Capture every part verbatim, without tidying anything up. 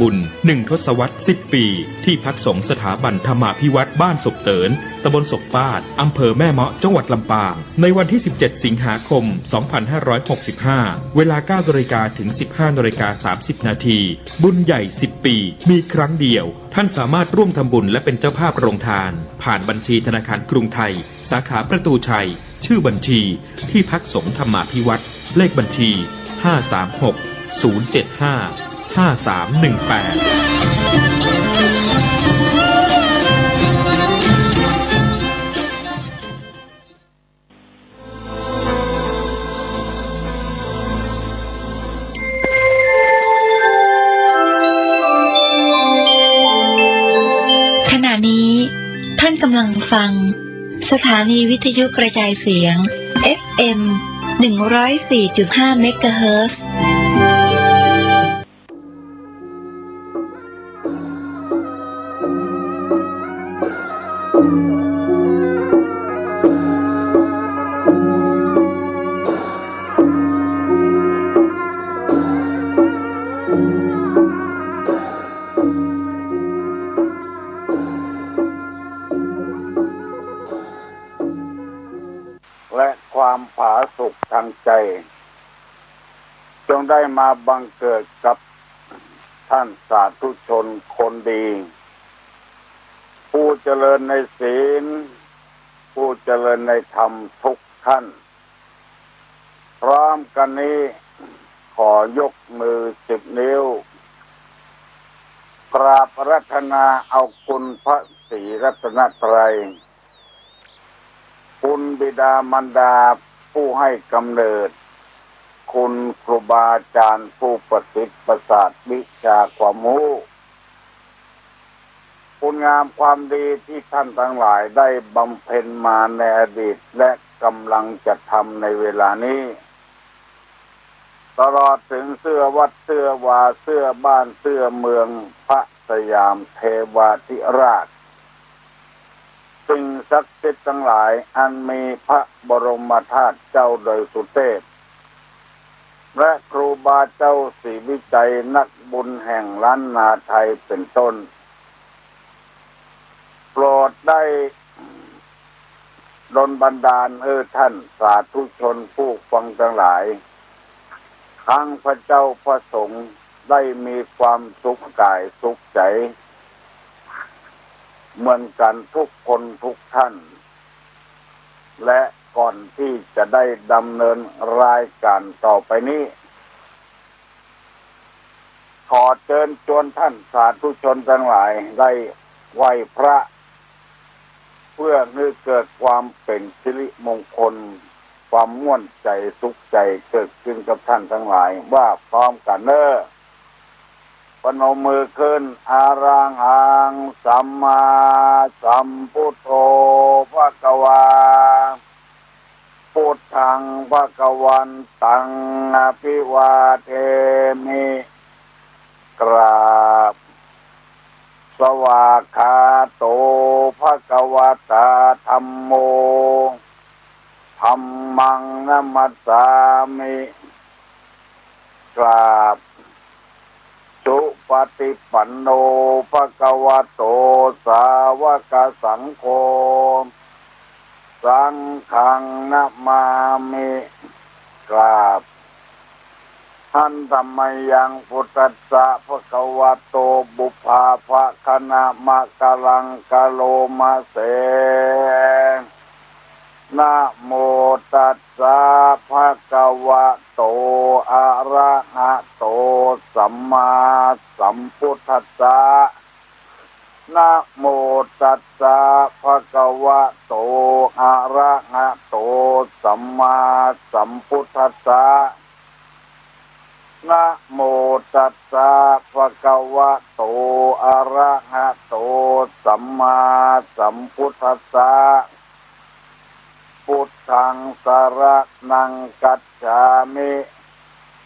บุญหนึ่งทศวรรษสิบปี ที่พักสงฆ์สถาบันธรรมาภิวัฒน์บ้านศพเติน ตำบลศพปาด อำเภอแม่เมาะ จังหวัดลำปาง ในวันที่สิบเจ็ดสิงหาคมสองพันห้าร้อยหกสิบห้า เวลาเก้านาฬิกาถึงสิบห้านาฬิกาสามสิบนาที บุญใหญ่สิบปี มีครั้งเดียว ท่านสามารถร่วมทำบุญและเป็นเจ้าภาพโรงทาน ผ่านบัญชีธนาคารกรุงไทย สาขาประตูชัย ชื่อบัญชี ที่พักสงฆ์ธรรมาภิวัฒน์ เลขบัญชี ห้าสามหก ศูนย์เจ็ดห้า ห้าสามหนึ่งแปด ขณะนี้ท่านกำลังฟังสถานีวิทยุกระจายเสียง เอฟเอ็ม หนึ่งร้อยสี่จุดห้า เมกะเฮิรตซ์ และความผาสุกทางใจ จงได้มาบังเกิดกับท่านสาธุชนคนดี ผู้เจริญในศีล ผู้เจริญในธรรมทุกท่าน พร้อมกันนี้ขอยกมือสิบนิ้ว กราบอาราธนาเอาคุณพระศรีรัตนตรัย คุณบิดามารดาผู้ให้กำเนิด คุณครูบาอาจารย์ผู้ประสิทธิ์ประสาทวิชาความรู้ คุณงามความดีที่ท่านทั้งหลายได้บำเพ็ญมาในอดีตและกำลังจะทำในเวลานี้ ตลอดถึงเสื้อวัดเสื้อวา เสื้อบ้านเสื้อเมืองพระสยามเทวาธิราช สิ่งศักดิ์สิทธิ์ทั้งหลายอันมีพระบรมธาตุเจ้าดอยสุเทพ และครูบาเจ้าศรีวิชัยนักบุญแห่งล้านนาไทยเป็นต้น โปรดได้ดลบันดาลให้ท่านสาธุชนผู้ฟังทั้งหลาย ทั้งพระเจ้าพระสงฆ์ได้มีความสุขกายสุขใจ เหมือนกันทุกคนทุกท่าน และก่อนที่จะได้ดำเนินรายการต่อไปนี้ ขอเชิญชวนท่านสาธุชนทั้งหลายได้ไหว้พระ เพื่อให้เกิดความเป็นสิริมงคล ความม่วนใจสุขใจเกิดขึ้นกับท่านทั้งหลาย ว่าพร้อมกันเนอะ พนมมือขึ้น อะระหังสัมมาสัมพุทโธ ภะคะวา พุทธังภะคะวันตัง อะภิวาเทมิ กราบ สวากขาโต ภะคะวะตา ธัมโม ธัมมัง นะมัสสามิ กราบ สุปฏิปันโน ภะคะวะโต สาวกสังโฆ สังฆัง นะมามิ กราบ หันธะมะยัง พุทธัสสะ ภะคะวะโต ปุพพาภะคะนะมะกะลัง กะโรมะเส นะโมตัสสะ ภะคะวะโต อะระหะโต สัมมาสัมพุทธัสสะ นะโมตัสสะ ภะคะวะโต อะระหะโต สัมมาสัมพุทธัสสะ นะโมตัสสะ ภะคะวะโต อะระหะโต สัมมาสัมพุทธัสสะ พุทธังสะระณังคัจฉามิ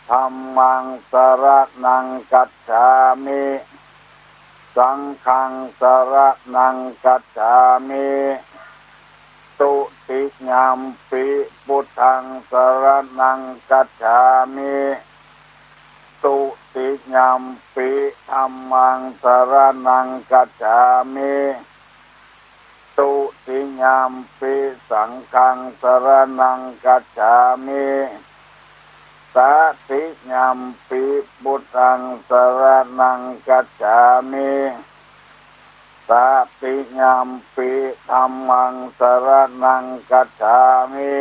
ธัมมังสะระณังคัจฉามิ สังฆังสะระณังคัจฉามิ ตุติยัมปิ พุทธังสะระณังคัจฉามิ ตุ ติยัมปิธัมมังสรณังคัจฉามิ ตุติยัมปิสังฆังสรณังคัจฉามิ ตติยัมปิพุทธังสรณังคัจฉามิ ตติยัมปิธัมมังสรณังคัจฉามิ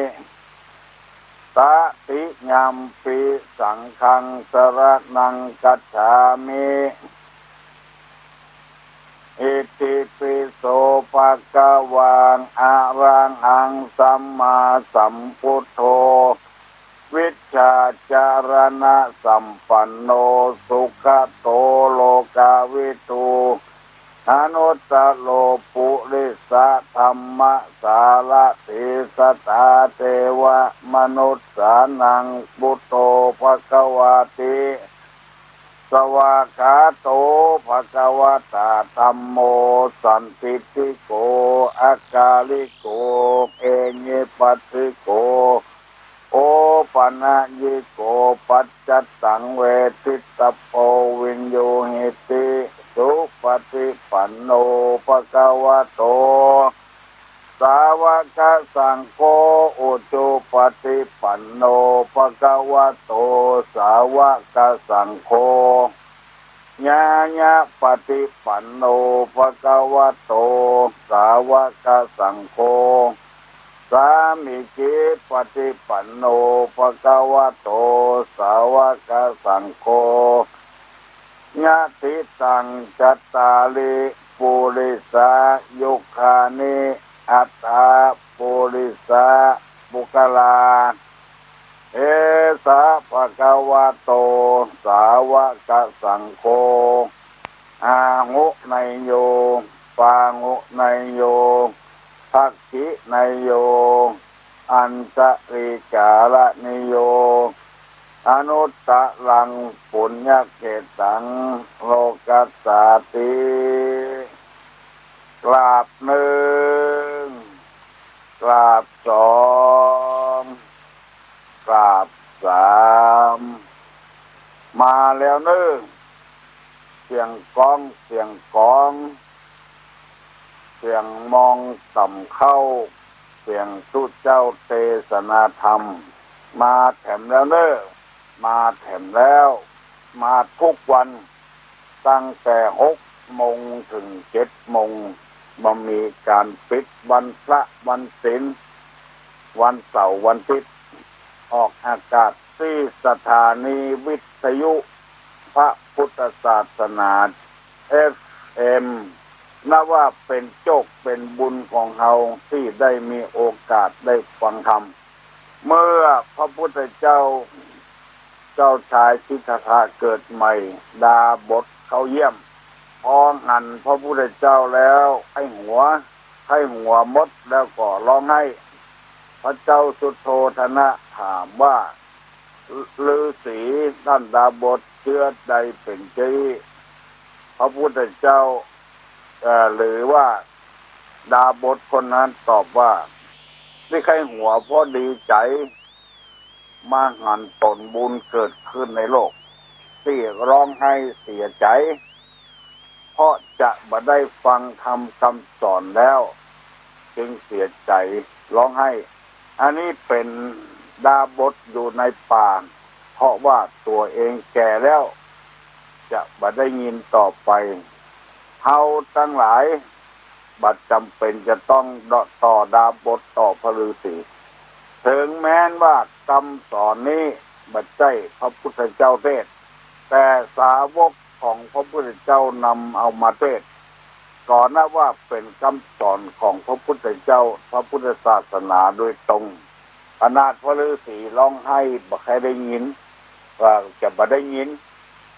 ตติยัมปิสังฆังสรณังคัจฉามิ อิติปิโสภะคะวังอะระหังสัมมาสัมพุทโธ วิชชาจารณะสัมปันโน สุขะโตโลกาวิทู อนุตตโรปุริสะธัมมะสารถี สัทธาเทวะมนุสสานัง พุทโธภะคะวาติ สวากขาโตภะคะวะตาธัมโม สันทิฏฐิโก อะกาลิโก เอหิปัสสิโก โอปะนะยิโก ปัจจัตตังเวทิตตะโพ วิญญูหิติ สุปะฏิปันโนภะคะวะโต สาวะกะสังโฆ อุจุปะฏิปันโนภะคะวะโต สาวะกะสังโฆ ญาญะปะฏิปันโนภะคะวะโต สาวะกะสังโฆ สามีจิปะฏิปันโนภะคะวะโต สาวะกะสังโฆ ยะถิตัง จัตตาริ ปุริสา ยุคคานิ อัตถา ปุริสา ปุคคลา เอสะภะคะวะโต สาวะกะสังโฆ อาหุเนยโย ปาหุเนยโย ภักขิเนยโย อัญชลีกาละเนยโย อนุตตะรัง ปุญญะเขตัง โลกัสสาติ กราบหนึ่ง กราบสอง กราบสาม มาแล้วเนอะ เสียงกลอง เสียงกลอง เสียงมองต่ำเข้า เสียงตุ๊เจ้าเตสนาธรรม มาแถมแล้วเนอะ มาแถมแล้ว มาทุกวัน ตั้งแต่หกโมงถึงเจ็ดโมง บ่มีการปิด วันพระวันศีล วันเสาร์วันอาทิตย์ ออกอากาศที่สถานีวิทยุพระพุทธศาสนา เอฟเอ็ม นับว่าเป็นโชคเป็นบุญของเฮาที่ได้มีโอกาสได้ฟังธรรม เมื่อพระพุทธเจ้า เจ้าชายสิทธัตถะเกิดใหม่ ดาบสเข้าเยี่ยม พอหันพระพุทธเจ้าแล้วไข้หัว ไข้หัวหมดแล้วก็ร้องไห้ พระเจ้าสุโธทนะถามว่า ฤาษีท่านดาบสเจื้อใดเป๋นเจ้าอี้ พระพุทธเจ้า เอ่อ หรือว่าดาบสคนนั้นตอบว่า ตี้ไข้หัวเพราะดีใจ มาหันผลบุญเกิดขึ้นในโลก ตี้ร้องไห้เสียใจ เพราะจะบ่ได้ฟังธรรมคำสอนแล้ว จึงเสียใจร้องไห้ อันนี้เป๋นดาบสอยู่ในป่า เพราะว่าตัวเองแก่แล้ว จะบ่ได้ยินต่อไป เฮาตังหลายบ่จ๋ำเป๋นจะต้องต่อดาบสต่อพระฤาษี ถึงแม้นว่ากำสอนนี้บ่ใจ้พระพุทธเจ้าเตสน์ แต่สาวกของพระพุทธเจ้านำเอามาเตสน์ ก็นับว่าเป๋นกำสอนของพระพุทธเจ้า พระพุทธศาสนาโดยตรง ขนาดพระฤาษีร้องไห้บ่ใค่ได้ยิน ว่าจะบ่ได้ยิน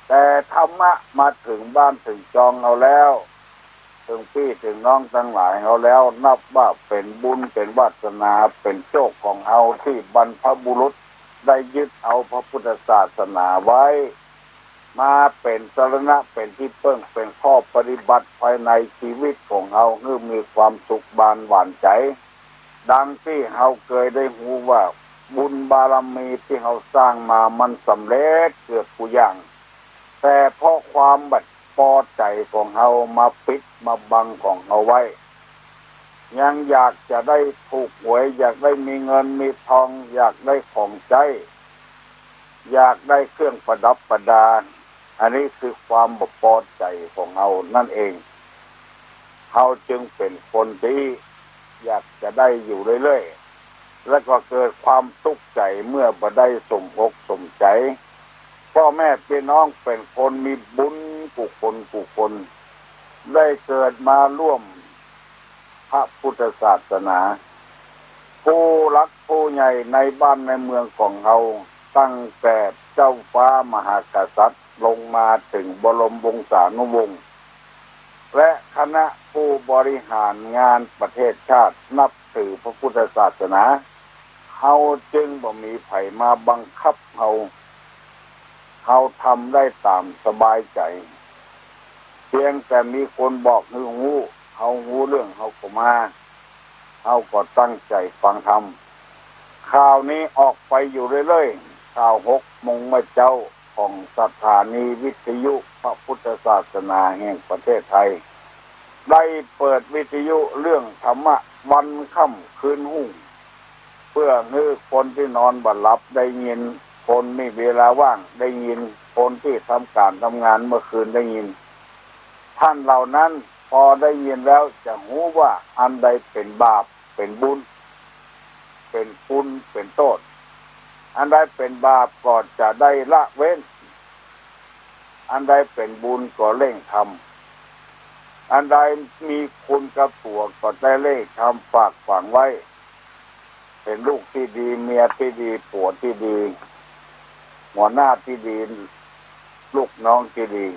แต่ธรรมะมาถึงบ้านถึงจองเฮาแล้ว ถึงพี่ถึงน้องตังหลายเฮาแล้ว นับว่าเป๋นบุญ เป๋นวาสนา เป๋นโชคของเฮาที่บรรพบุรุษได้ยึดเอาพระพุทธศาสนาไว้ มาเป๋นสรณะ เป๋นตี้เปิ้ง เป๋นข้อปฏิบัติภายในชีวิตของเฮา หื้อมีความสุขบานหวานใจ๋ ดังตี้เฮาเกยได้ฮู้ว่า บุญบารมีตี้เฮาสร้างมามันสำเร็จเกือบกู้อย่าง แต่เพราะความบ่ปอใจ๋ของเฮามาปิดมาบังของเฮาไว้ ยังอยากจะได้ถูกหวย อยากได้มีเงินมีทอง อยากได้ของใจ๊ อยากได้เครื่องประดับประดา อันนี้คือความบ่ปอใจ๋ของเฮานั่นเอง เฮาจึงเป๋นคนตี้อยากจะได้อยู่เรื่อยๆ แล้วก็เกิดความตุ๊กใจ๋เมื่อบ่ได้สมอกสมใจ๋ พ่อแม่พี่น้องเป๋นคนมีบุญกู้คนกู้คน ได้เกิดมาร่วมพระพุทธศาสนา ผู้หลักผู้ใหญ่ในบ้านในเมืองของเฮา ตั้งแต่เจ้าฟ้ามหากษัตริย์ลงมาถึงบรมวงศานุวงศ์ และคณะผู้บริหารงานประเทศชาตินับถือพระพุทธศาสนา เฮาจึงบ่มีใผมาบังคับเฮา เฮาทำได้ต๋ามสบายใจ๋ เพียงแต่มีคนบอกหื้อฮู้ เฮาฮู้เรื่องเฮาก็มา เฮาก็ตั้งใจ๋ฟังธรรม ข่าวนี้ออกไปอยู่เรื่อยๆ ข่าวหกโมงเมื่อเจ๊า ของสถานีวิทยุพระพุทธศาสนาแห่งประเทศไทย ได้เปิดวิทยุเรื่องธรรมะวันค่ำคืนฮุ่ง เพื่อหื้อคนที่นอนบ่หลับได้ยิน คนมีเวลาว่างได้ยิน คนที่ทำการทำงานเมื่อคืนได้ยิน ท่านเหล่านั้นพอได้ยินแล้วจะฮู้ว่าอันใดเป๋นบาป เป๋นบุญ เป๋นคุณ เป๋นโต้ษ อันใดเป๋นบาปก็จะได้ละเว้น อันใดเป๋นบุญก็เร่งทำ อันใดมีคุณกับตั๋วก็ได้เร่งทำฝากฝังไว้ เป๋นลูกตี้ดี เมียตี้ดี ผัวตี้ดี หัวหน้าตี้ดี ลูกน้องตี้ดี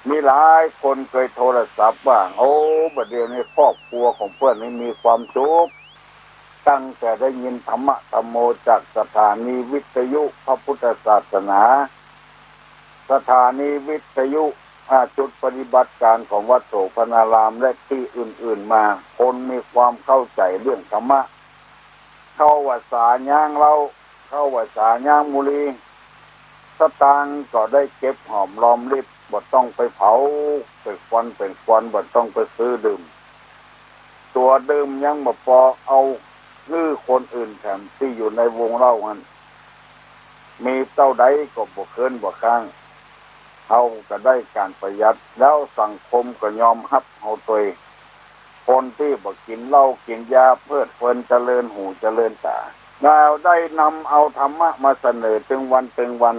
มีหลายคนเกยโทรศัพท์ว่า โอ้ บัดเดี๋ยวนี้ครอบครัวของเปิ้นนี่มีความสุข ตั้งแต่ได้ยินธรรมะธัมโมจากสถานีวิทยุพระพุทธศาสนา สถานีวิทยุ อ่า จุดปฏิบัติการของวัดโสภณาราม และตี้อื่นๆ มา คนมีความเข้าใจ๋เรื่องธรรมะ เข้าว่าสาย้างเหล้า เข้าว่าสาย้างบุหรี่ สตางค์ก็ได้เก็บหอมรอมริบ บ่ต้องไปเผา ไปควัน ไปควัน บ่ต้องไปซื้อดื่ม ตั๋วดื่มยังบ่ปอ เอาหื้อคนอื่นแถมตี้อยู่ในวงเหล้าหั้น มีเต้าใดก็บ่เคินบ่ค้าง เฮาก็ได้การประหยัด แล้วสังคมก็ยอมฮับเฮาตวย คนตี้บ่กิ๋นเหล้ากิ๋นยาเพลิดเพลินเจริญหูเจริญต๋า แล้วได้นำเอาธรรมะมาเสนอตึงวันตึงวัน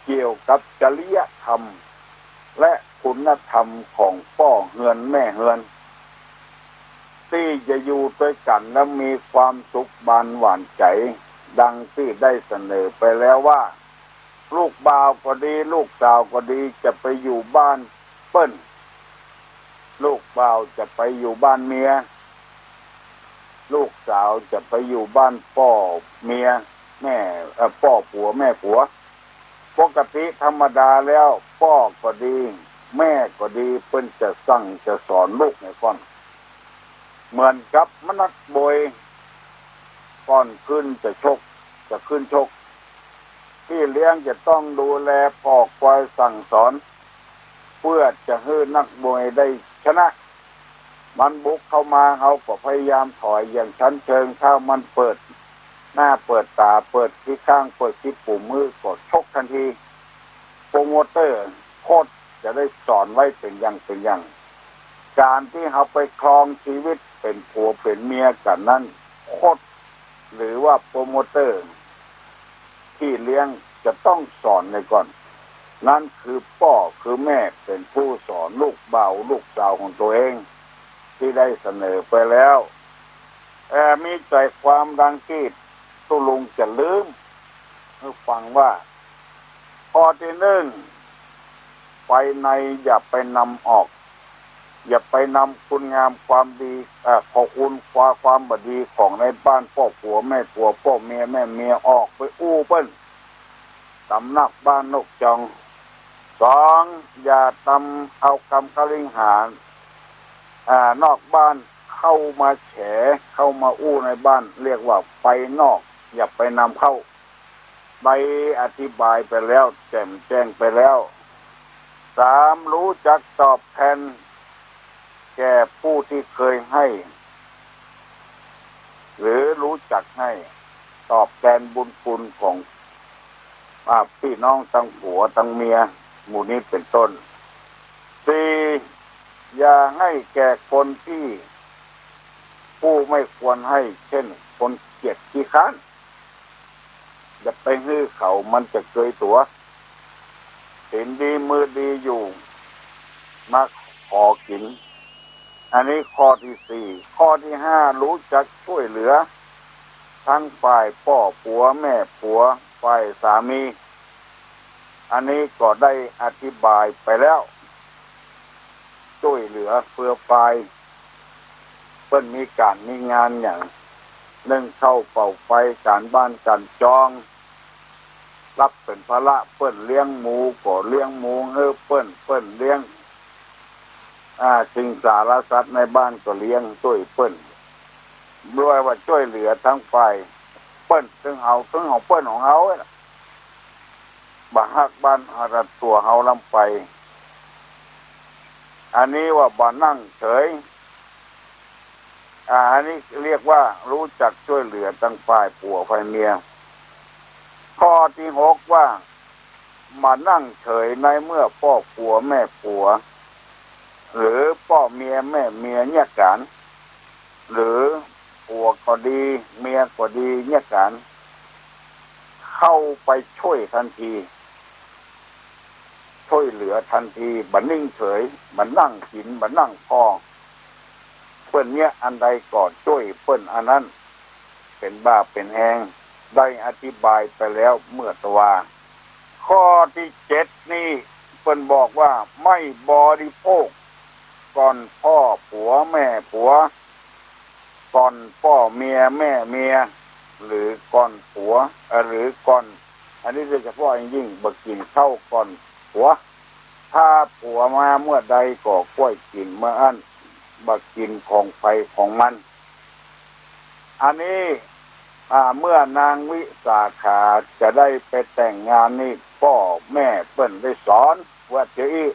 เกี่ยวกับจริยธรรม และคุณธรรมของป้อเฮือนแม่เฮือน ตี้จะอยู่ตวยกั๋นแล้วมีความสุขบานหวานใจ๋ ดังตี้ได้เสนอไปแล้วว่า ลูกบ่าวก็ดี ลูกสาวก็ดี จะไปอยู่บ้านเปิ้น ลูกบ่าวจะไปอยู่บ้านเมีย ลูกสาวจะไปอยู่บ้านป้อเมีย แม่ เอ่อ ป้อผัวแม่ผัว ปกติธรรมดาแล้ว ป้อก็ดี แม่ก็ดี เปิ้นจะสั่งจะสอนลูกไงก่อน เหมือนกับมะนัดบวย ก่อนขึ้นจะชก จะขึ้นชก พี่เลี้ยงจะต้องดูแล คอยสั่งสอน เพื่อจะหื้อนักมวยได้ชนะ มันบุกเข้ามา เฮาก็พยายามถอยอย่างชั้นเชิง ถ้ามันเปิดหน้าเปิดต๋า เปิดขี้ข้าง เปิดขี้ปุ่ม หื้อก็ชกทันที โปรโมเตอร์ โค้ชจะได้สอนไว้เป๋นอย่างเป๋นอย่าง ก๋านตี้เฮาไปครองชีวิตเป๋นผัวเป๋นเมียกั๋นนั้น โค้ช หรือว่าโปรโมเตอร์ พี่เลี้ยงจะต้องสอนไว้ก่อน นั้นคือป้อคือแม่เป๋นผู้สอนลูกบ่าวลูกสาวของตัวเอง ตี้ได้เสนอไปแล้ว แต่มีใจ๋ความดังตี้ตุ๊ลุงจะลืมหื้อฟังว่า ข้อตี้หนึ่ง ไปในอย่าไปนำออก อย่าไปนำคุณงามความดี เอ่อ ข้อคุณ ความบ่ดีของในบ้านป้อผัวแม่ผัว ป้อเมียแม่เมียออกไปอู้เปิ้น ต๋ามนอกบ้านนอกจอง สอง อย่าตำเอากำกะลิงหา อ่า นอกบ้านเข้ามาแฉ เข้ามาอู้ในบ้าน เรียกว่าไปนอก อย่าไปนำเข้า ได้อธิบายไปแล้ว แจ่มแจ้งไปแล้ว สาม รู้จักตอบแทนแก่ผู้ที่เคยให้ หรือรู้จักให้ ตอบแทนบุญคุณของ อ่า พี่น้องทั้งผัวทั้งเมีย หมู่นี้เป็นต้น สี่ อย่าให้แก่คนที่ ผู้ไม่ควรให้ เช่น คนเกียจขี้คร้าน อย่าไปหื้อเขา มันจะเกยตั๋ว เห็นดีมือดีอยู่ มาขอกิ๋น อันนี้ข้อที่สี่ ข้อที่ห้า รู้จักช่วยเหลือ ทั้งฝ่ายป้อปัวแม่ปัว ฝ่ายสามี อันนี้ก็ได้อธิบายไปแล้ว ช่วยเหลือเผื่อฝ่าย เปิ้นมีก๋านมีงานหยัง นึ่งข้าวเป่าไฟ ก๋านบ้านก๋านจอง รับเป๋นภาระเปิ้น เลี้ยงหมูก็เลี้ยงหมูหื้อเปิ้น เปิ้นเลี้ยง อ่า สิงสารสัตว์ในบ้านก็เลี้ยงช่วยเปิ้น ด้วยว่าช่วยเหลือทั้งฝ่าย เปิ้น ตึงเฮา ตึงของเปิ้นของเฮา บ่ฮักบ้านฮักตั๋วเฮาลำไป อันนี้ว่าบ่นั่งเฉย อ่า อันนี้เรียกว่ารู้จักช่วยเหลือทั้งฝ่ายผัวฝ่ายเมีย ข้อที่หกว่า บ่นั่งเฉยในเมื่อป้อปัวแม่ปัว หรือป้อเมียแม่เมียเยียะก๋าน หรือผัวก็ดี เมียก็ดี เยียะก๋าน เข้าไปช่วยทันที ช่วยเหลือทันที บ่นิ่งเฉย บ่นั่งกิ๋น บ่นั่งผ่อ เปิ้นเยียะอันใดก็ช่วยเปิ้นอันนั้น เป๋นบ่าเป๋นแฮง ได้อธิบายไปแล้วเมื่อตะวา ข้อที่เจ็ดนี่ เปิ้นบอกว่า ไม่บริโภค ก่อนป้อปัวแม่ปัว ก่อนป้อเมียแม่เมีย หรือก่อนผัว เอ่อ หรือก่อน อันนี้โดยเฉพาะอย่างยิ่ง บ่กิ๋นข้าวก่อนผัว ถ้าผัวมาเมื่อใดก็ค่อยกิ๋นเมื่ออั้น บ่กิ๋นของใผของมัน อันนี้ อ่า เมื่อนางวิสาขาจะได้ไปแต่งงานนี่ ป้อแม่เปิ้นได้สอนว่าเจ้าอี้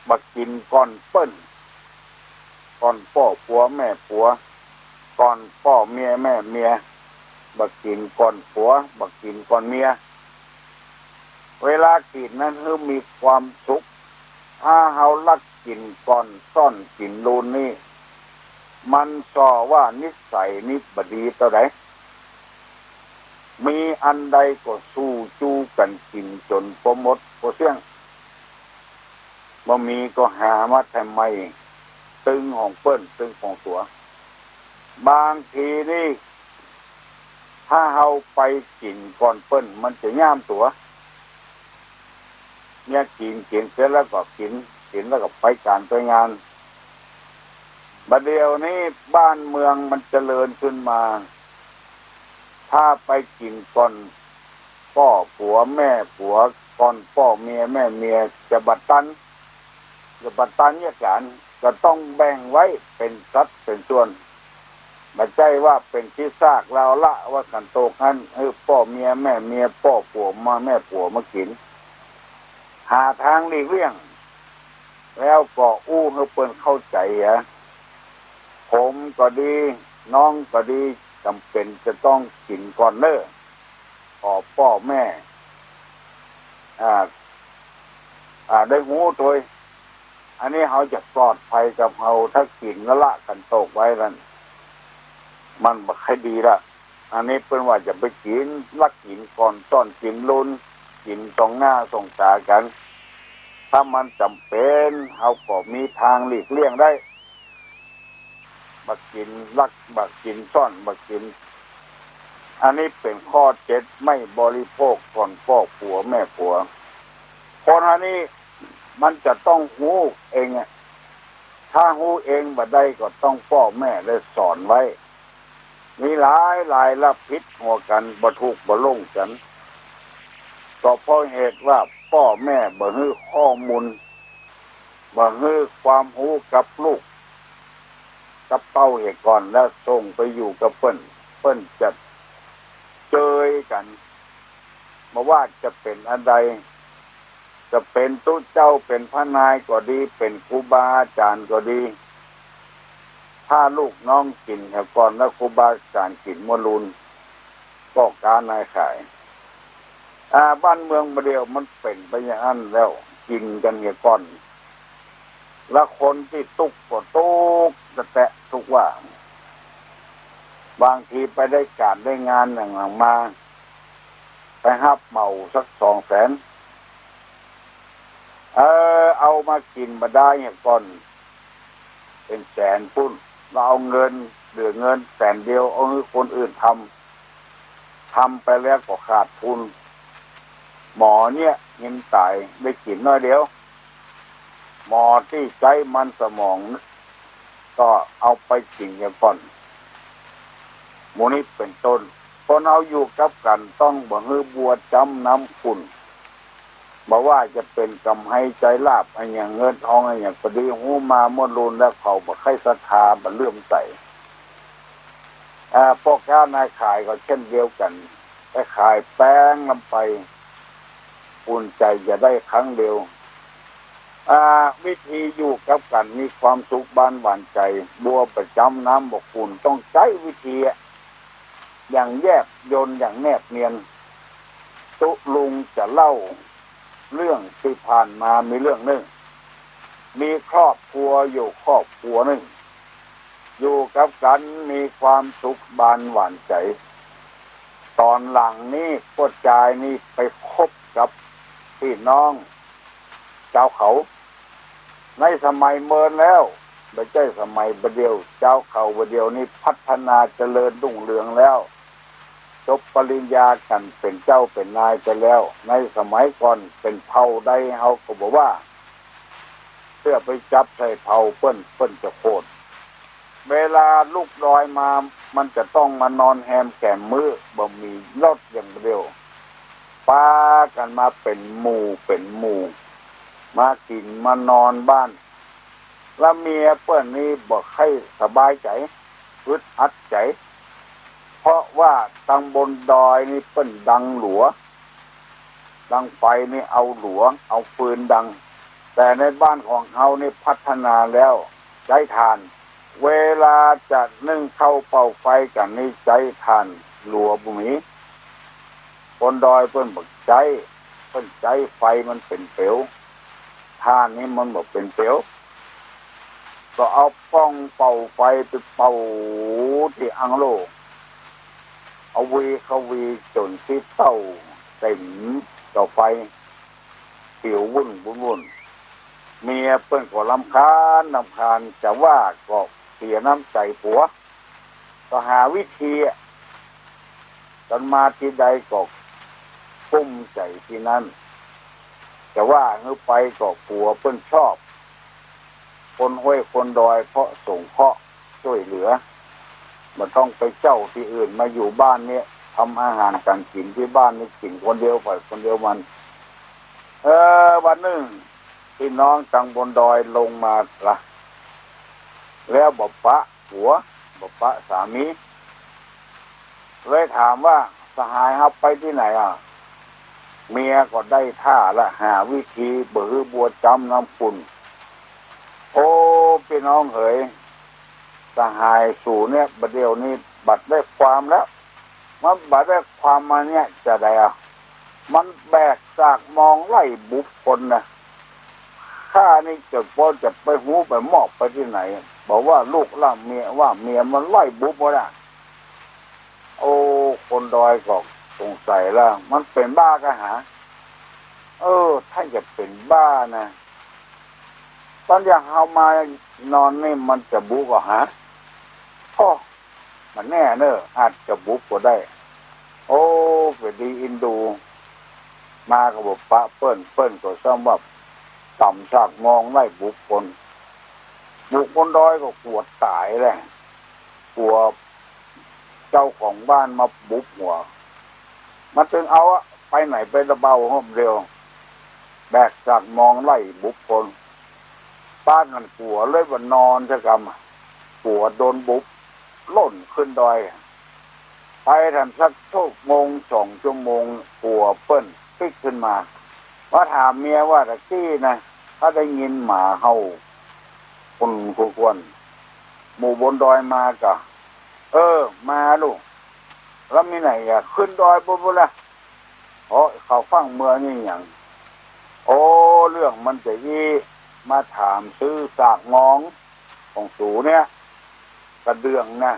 บ่กิ๋นก่อนเปิ้น ก่อนป้อปัวแม่ปัว ก่อนป้อเมียแม่เมีย บ่กิ๋นก่อนผัว บ่กิ๋นก่อนเมีย เวลากิ๋นนั้นหื้อมีความสุข ถ้าเฮาลักกิ๋นก่อนซ่อนกิ๋นลูนนี่ มันส่อว่านิสัยนี่บ่ดีเต้าใด มีอันใดก็สู้จู้กั๋นกิ๋นจ๋นบ่หมดบ่เสี้ยง บ่มีก็หามาทำไม ตึงของเปิ้น ตึงของตั๋ว บางทีนี่ ถ้าเฮาไปกิ๋นก่อนเปิ้น มันจะย้ามตั๋ว เมียกิ๋น กิ๋นเสร็จแล้วก็กิ๋น กิ๋นแล้วก็ไปก๋านไปงาน บ่าเดี่ยวนี้บ้านเมืองมันเจริญขึ้นมา ถ้าไปกิ๋นก่อนป้อปัวแม่ปัว ก่อนป้อเมียแม่เมีย จะบ่ตัน จะบ่ตันเยียะก๋าน ก็ต้องแบ่งไว้เป๋นสัดเป๋นส่วน บ่ใจ้ว่าเป๋นขี้ซากลาวละว่ากั๋นโตกหั้น หื้อป้อเมียแม่เมีย ป้อปัวมาแม่ปัวมากิ๋น หาทางหลีกเลี่ยง แล้วก็อู้หื้อเปิ้นเข้าใจ๋อะ ผมก็ดี น้องก็ดี จ๋ำเป๋นจะต้องกิ๋นก่อนเน่อ ขอป้อแม่ อ่า อ่า ได้ฮู้โตย อันนี้เฮาจะปลอดภัยกับเฮา ถ้ากิ๋นแล้วละกั๋นโตกไว้นั้น มันบ่ค่อยดีละ อันนี้เปิ้นว่าจะไปกิ๋น ลักกิ๋นก่อนซ่อนกิ๋นลูน กิ๋นส่องหน้าส่องต๋ากั๋น ถ้ามันจ๋ำเป๋น เฮาก็มีทางหลีกเลี่ยงได้ บ่กิ๋นลัก บ่กิ๋นซ่อน บ่กิ๋น อันนี้เป๋นข้อเจ็ด ไม่บริโภคก่อนป้อปัวแม่ปัว คนอันนี้มันจะต้องฮู้เองอะ ถ้าฮู้เองบ่ได้ก็ต้องป้อแม่ได้สอนไว้ มีหลายหลายละผิดหัวกั๋น บ่ถูกบ่ลงกั๋น ก็เพราะเหตุว่าป้อแม่บ่หื้อข้อมูล บ่หื้อความฮู้กับลูก กับเต้าเหียก่อน แล้วส่งไปอยู่กับเปิ้น เปิ้นจะเจยกั๋น บ่ว่าจะเป๋นอันใด จะเป๋นตุ๊เจ้า เป๋นพระนายก็ดี เป๋นครูบาอาจ๋ารย์ก็ดี ถ้าลูกน้องกิ๋นเหียก่อน แล้วครูบาอาจ๋ารย์กิ๋นมะรุน ป้อก๊านายขาย อ่า บ้านเมืองบ่าเดี่ยวมันเป๋นไปอย่างนั้นแล้ว กิ๋นกั๋นเหียก่อน แล้วคนตี้ตุ๊กข์ก็ตุ๊กข์แต๊ๆ ทุกว่า บางทีไปได้ก๋านได้งานอย่างหลังมา ไปฮับเหมาสักสองแสน เออ เอามากิ๋นบ่าได้เหียก่อน เป๋นแสนปู้น แล้วเอาเงิน เหลือเงินแสนเดียว เอาหื้อคนอื่นทำ ทำไปแล้วก็ขาดทุน หมอเนี่ยยังต๋ายได้กิ๋นน้อยเดียว หมอตี้ใจ๊มันสมองก็เอาไปกิ๋นเหียก่อน หมู่นี้เป๋นต้น คนเฮาอยู่กับกั๋นต้องบ่หื้อบัวจ๋ำน้ำขุ่น บ่ว่าจะเป๋นกำไฮใจ๊ลาภอะหยัง เงินทองอะหยังก็ดี ฮู้มาเมื่อรุนแล้วเขาบ่ใค่ศรัทธา บ่เลื่อมใส อ่า ป้อก๊านายขายก็เช่นเดียวกั๋น ไปขายแป้งลำไป อุ่นใจ๋จะได้ครั้งเดียว อ่า วิธีอยู่กับกั๋นมีความสุขบานหวานใจ๋ บัวบ่จ๋ำน้ำบ่ขุ่น ต้องใจ๊วิธีอะ อย่างแยบยล อย่างแนบเนียน ตุ๊ลุงจะเล่าเรื่องตี้ผ่านมา มีเรื่องนึ่ง มีครอบครัวอยู่ครอบครัวนึ่ง อยู่กับกั๋นมีความสุขบานหวานใจ๋ ต๋อนหลังนี้ป้อจายนี่ไปคบกับปี้น้องจาวเขา ในสมัยเมินแล้ว บ่ใจ้สมัยบ่าเดี่ยว จาวเขาบ่าเดี่ยวนี้พัฒนาเจริญรุ่งเรืองแล้ว จบปริญญากั๋นเป๋นเจ้าเป๋นนายไปแล้ว ในสมัยก่อนเป๋นเผ่าใดเฮาก็บ่ว่า เตื้อไปจับใส่เผ่าเปิ้น เปิ้นจะโขด เวลาลุกดอยมา มันจะต้องมานอนแฮมแก๋มมื้อ บ่มีรถอย่างเดียว ปากั๋นมาเป๋นหมู่เป๋นหมู่ มากิ๋นมานอนบ้าน แล้วเมียเปิ้นนี่บ่ใค่สบายใจ๋ อึดอัดใจ๋ เพราะว่าตังบนดอยนี่เปิ้นดังหลัว ดังไฟนี่เอาหลัว เอาฟืนดัง แต่ในบ้านของเฮานี่พัฒนาแล้ว ใจ๊ถ่าน เวลาจะนึ่งข้าวเป่าไฟกั๋นนี่ใจ๊ถ่านหลัวบ่มี คนดอยเปิ้นบ่ใจ๊ เปิ้นใจ๊ไฟมันเป๋นเปลว ถ่านนี่มันบ่เป๋นเปลว ก็เอาป้องเป่าไฟไปเป่าตี้อังโล่ เอาวีเข้าวีจ๋นตี้เต้าเต๋มเตาไฟ ปิ๋ววุ่นวุ่นวุ่น เมียเปิ้นก็รำคาญรำคาญ จะว่าก็เสียน้ำใจ๋ผัว ก็หาวิธีอะ ต๋อนมาตี้ใดก็กุ้มใจ๋ตี้นั้น จะว่าหื้อไปก็ผัวเปิ้นชอบ คนห้วยคนดอยเพราะสงเคราะห์ช่วยเหลือ บ่ต้องไปเจ้าตี้อื่น มาอยู่บ้านเนี่ย ทำอาหารก๋านกิ๋นตี้บ้านนี่กิ๋นคนเดียว ไปคนเดียวมัน เออ วันนึ่ง พี่น้องตังบนดอยลงมาละ แล้วบ่ปะผัว บ่ปะสามี เลยถามว่า สหายเฮาไปตี้ไหนอะ เมียก็ได้ท่าละ หาวิธีบ่หื้อบัวจ๋ำน้ำขุ่น โอ้ พี่น้องเหย สหายสูเนี่ย บ่าเดี่ยวนี้บ่ได้ความแล้ว มันบ่ได้ความมาเนี่ย จะใดอะ มันแบกสากมองไล่บุบคนนะ ข้านี่จะ บ่จะไปฮู้ไปมอบไปตี้ไหน บอกว่าลูกล่ำเมีย ว่าเมียมันไล่บุบหมดอะ โอ้ คนดอยก็สงสัยละ มันเป๋นบ้าก้าหา เออ ถ้าจะเป๋นบ้านะ ต๋อนอย่างเฮามานอนนี่มันจะบุบก้าหา โอ้ บ่แน่เนอะ อาจจะบุบก็ได้ โอ้ ก็ดีอินดู มาก็บ่ปะเปิ้น เปิ้นก็ซ้ำว่าต๋ำสากมองไล่บุบคน บุคคลดอยก็กั๋วต๋ายแหละ กั๋วเจ้าของบ้านมาบุบหัว มันตึงเอาอะ ไปไหนไปตะเบาหอบเดียว แบกสากมองไล่บุบคน ปากั๋นกั๋วเลยบ่านอนซะกำอะ กั๋วโดนบุบ หล่นขึ้นดอย ไปทันสักชั่วโมงสองชั่วโมง ผัวเปิ้นปิ๊กขึ้นมา มาถามเมียว่า ตะกี้นะ ถ้าได้ยินหมาเห่าคุณคุณควร หมู่บนดอยมาก่ะ เออ มาลูก แล้วมีไหนอ่ะ ขึ้นดอยปุ๊บปุ๊บละ โอ้ เขาฟังเมืองนี่หยัง โอ้ เรื่องมันจะอี้ มาถามซื้อสากงองของสูเนี่ย กระเดื่องนะ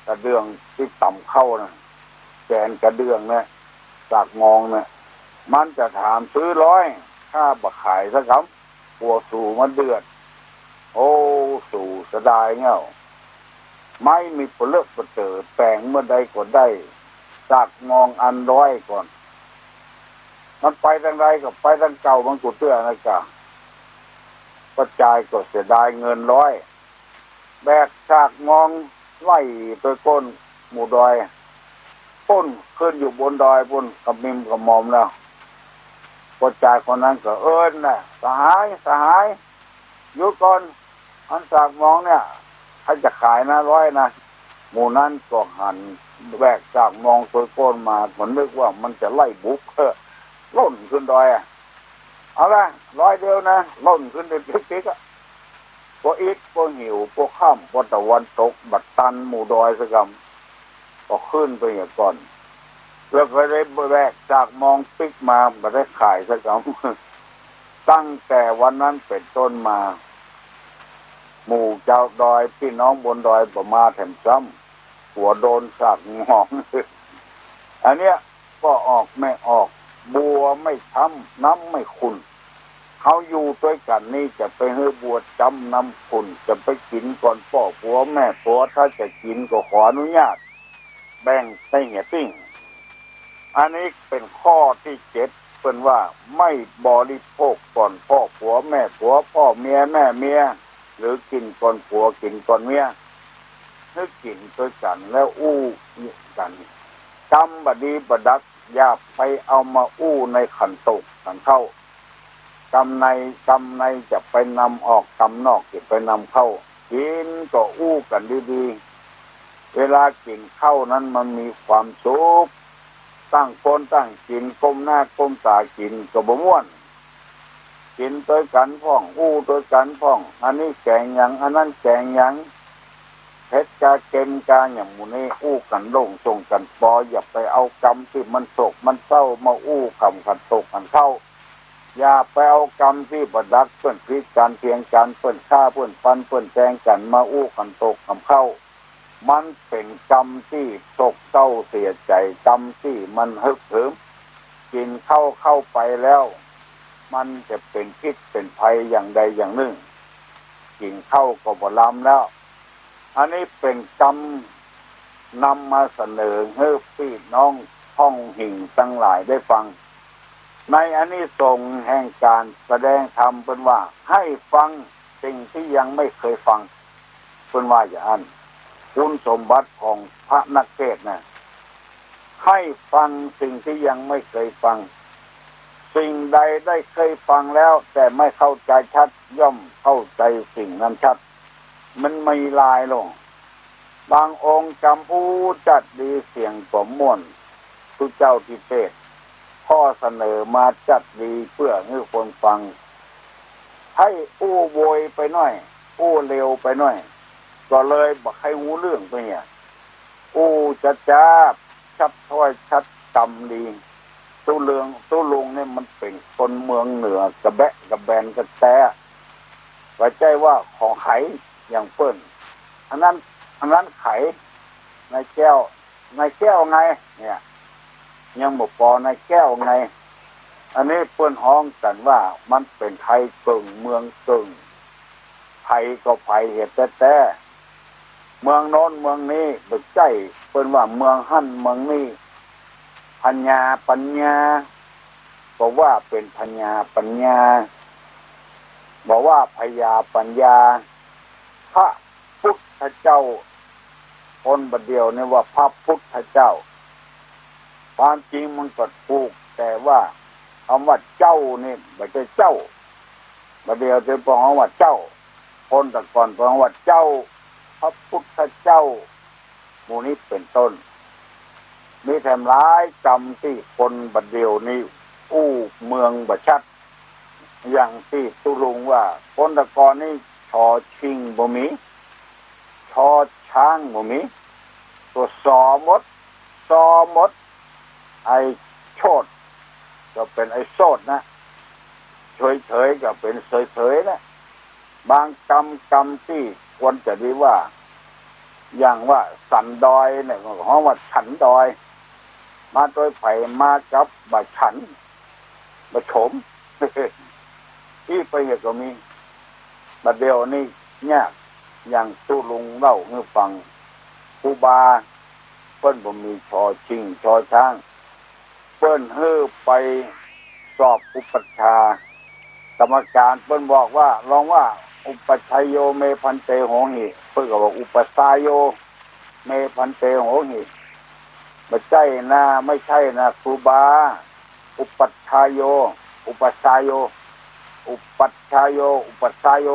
กระเดื่องที่ตำข้าวนะ แกนกระเดื่องเนี่ย สากงองเนี่ย มันจะถามซื้อร้อย ข้าบ่ขายสักคำ กลัวสูมาเดือด โอ้ สูเสียดายเงี้ย ไม่มีเปลือกเปเต๋อ แปลงเมื่อใดก็ได้ สากงองอันร้อยก่อน มันไปทางใดก็ไปทางเก่ามันกูเตื้อนะจ๊ะ ป้อจายก็เสียดายเงินร้อย แบกสากงองไล่ไปก้นหมู่ดอย ปุ้นขึ้นอยู่บนดอยปุ้น กระมิมกระหม่อมแล้ว ป้อจายคนนั้นก็เอิ้นนะ สหาย สหาย หยุดก่อน อันสากงองเนี่ย ใครจะขายนะ ร้อยนะ หมู่นั้นก็หันแบกสากงองโตยโก้นมา ก็นึกว่ามันจะไล่บุก เออ ล่นขึ้นดอยอะ เอาละ ร้อยเดียวนะ ล่นขึ้นไปปิ๊กๆอะ พออิด พอหิว พอค่ำ พอตะวันตก บ่ตันหมู่ดอยสักกำ ก็ขึ้นไปเหียก่อน แล้วก็ได้แบกสากงองปิ๊กมา บ่ได้ขายสักกำ ตั้งแต่วันนั้นเป็นต้นมา หมู่ชาวดอย พี่น้องบนดอยบ่มาแถมซ้ำ กลัวโดนสากงอง อันเนี้ย พ่อออกแม่ออก บัวไม่ช้ำ น้ำไม่ขุ่น เฮาอยู่ตวยกั๋นนี่จะไปหื้อบัวช้ำน้ำขุ่น จะไปกิ๋นก่อนป้อผัวแม่ผัว ถ้าจะกิ๋นก็ขออนุญาต แบ่งไปเหียปิ้ง อันนี้เป๋นข้อตี้เจ็ด เปิ้นว่าไม่บริโภคก่อนป้อผัวแม่ผัว ป้อเมียแม่เมีย หรือกิ๋นก่อนผัวกิ๋นก่อนเมีย หื้อกิ๋นตวยกั๋นแล้วอู้กั๋น กำบ่ดีบ่ดัก อย่าไปเอามาอู้ในขันโตกขันข้าว กำใน กำในจะไปนำออก กำนอกจะไปนำเข้า กิ๋นก็อู้กั๋นดีๆ เวลากิ๋นข้าวนั้นมันมีความสุข ต่างคนต่างกิ๋น ก้มหน้าก้มต๋ากิ๋นก็บ่ม่วน กิ๋นตวยกั๋นพ่อง อู้ตวยกั๋นพ่อง อันนี้แก๋งหยัง อันนั้นแก๋งหยัง เผ็ดกาเก็มกาหยังหมู่นี้ อู้กั๋นโล่งส่งกั๋นปอ อย่าไปเอากำตี้มันโศกมันเศร้ามาอู้กำขันโตกขันข้าว อย่าไปเอากำตี้บ่ดัก เปิ้นผิดกั๋นเถียงกั๋น เปิ้นฆ่าเปิ้นฟันเปิ้นแตงกั๋น มาอู้ขันโตกขันข้าว มันเป๋นกำตี้โศกเศร้าเสียใจ๋ กำตี้มันฮึกเหิม กิ๋นข้าวเข้าไปแล้ว มันจะเป๋นพิษเป๋นภัยอย่างใดอย่างนึ่ง กิ๋นข้าวก็บ่ลำแล้ว อันนี้เป๋นกำนำมาเสนอหื้อปี้น้องท้องหิ่งตังหลายได้ฟัง ในอานิสงส์แห่งก๋านแสดงธรรมเปิ้นว่า ให้ฟังสิ่งที่ยังไม่เคยฟัง เปิ้นว่าอย่างนั้น คุณสมบัติของพระนักเทศน์นะ ให้ฟังสิ่งที่ยังไม่เคยฟัง สิ่งใดได้เคยฟังแล้วแต่ไม่เข้าใจชัด ย่อมเข้าใจสิ่งนั้นชัด มันมีหลายโลก บางองค์กำอู้จัดดีเสียงก็ม่วน ผู้เจ้าตี้เตศน์ ข้อเสนอมาจัดดีเปื้อหื้อคนฟัง ให้อู้โวยไปหน้อย อู้เร็วไปหน้อย ก็เลยบ่ใค่ฮู้เรื่องไปเนี่ย อู้จ๊าๆ ชัดถ้อยชัดกำดี ตุ๊เรือง ตุ๊ลุงเนี่ยมันเป๋นคนเมืองเหนือกระแบะกระแบนกระแต๊ บ่ใจ้ว่าของใครอย่างเปิ้น อันนั้น อันนั้นใคร นายแก้ว นายแก้วไง เนี่ย ยังบ่ปอนายแก้วไง อันนี้เปิ้นฮ้องกั๋นว่ามันเป๋นไทยเกิ่งเมืองเกิ่ง ไผก็ไผเหียแต๊ๆ เมืองโน้นเมืองนี้ บ่ใจ้ เปิ้นว่าเมืองหั้นเมืองนี้ พญาปัญญา บ่ว่าเป๋นพญาปัญญา บ่ว่าพญาปัญญา พระพุทธเจ้า คนบ่าเดี่ยวนี่ว่าพระพุทธเจ้า ความจริงมันก็ถูก แต่ว่าคำว่าเจ้านี่บ่ใจ้เจ้า บ่าเดี่ยวเปิ้นฮ้องว่าเจ้า คนแต่ก่อนเปิ้นฮ้องว่าเจ้า พระพุทธเจ้า หมู่นี้เป๋นต้น มีแถมหลายกำตี้คนบัดเดี่ยวนี้อู้เมืองบ่ชัด อย่างตี้ตุ๊ลุงว่า คนตะกอนนี้ ชอชิงบ่มี ชอช้างบ่มี ตัวสอหมด สอหมด ไอ้โชติก็เป็นไอ้โสดนะ เฉยๆ ก็เป็นเฉยๆ นะ บางกำ กำตี้ควรจะดีว่า อย่างว่าสันดอยเนี่ย ก็ฮ้องว่าฉันดอย มาโดยไผมากับบ่ฉัน บ่ชม อี้ไปเหียก็มี บัดเดี่ยวนี้ยาก อย่างตุ๊ลุงเล่าหื้อฟัง ครูบาเปิ้นบ่มีชอชิงชอช้าง เปิ้นหื้อไปสอบอุปัชฌาย์ กรรมการเปิ้นบอกว่า ลองว่า อุปัชฌายโย เม ภันเต โหหิ เปิ้นก็บอก อุปัชฌายโย เม ภันเต โหหิ บ่ใจ้นะ ไม่ใช่นะ ครูบา อุปัชฌายโย อุปัชฌายโย อุปัชฌายโย อุปัชฌายโย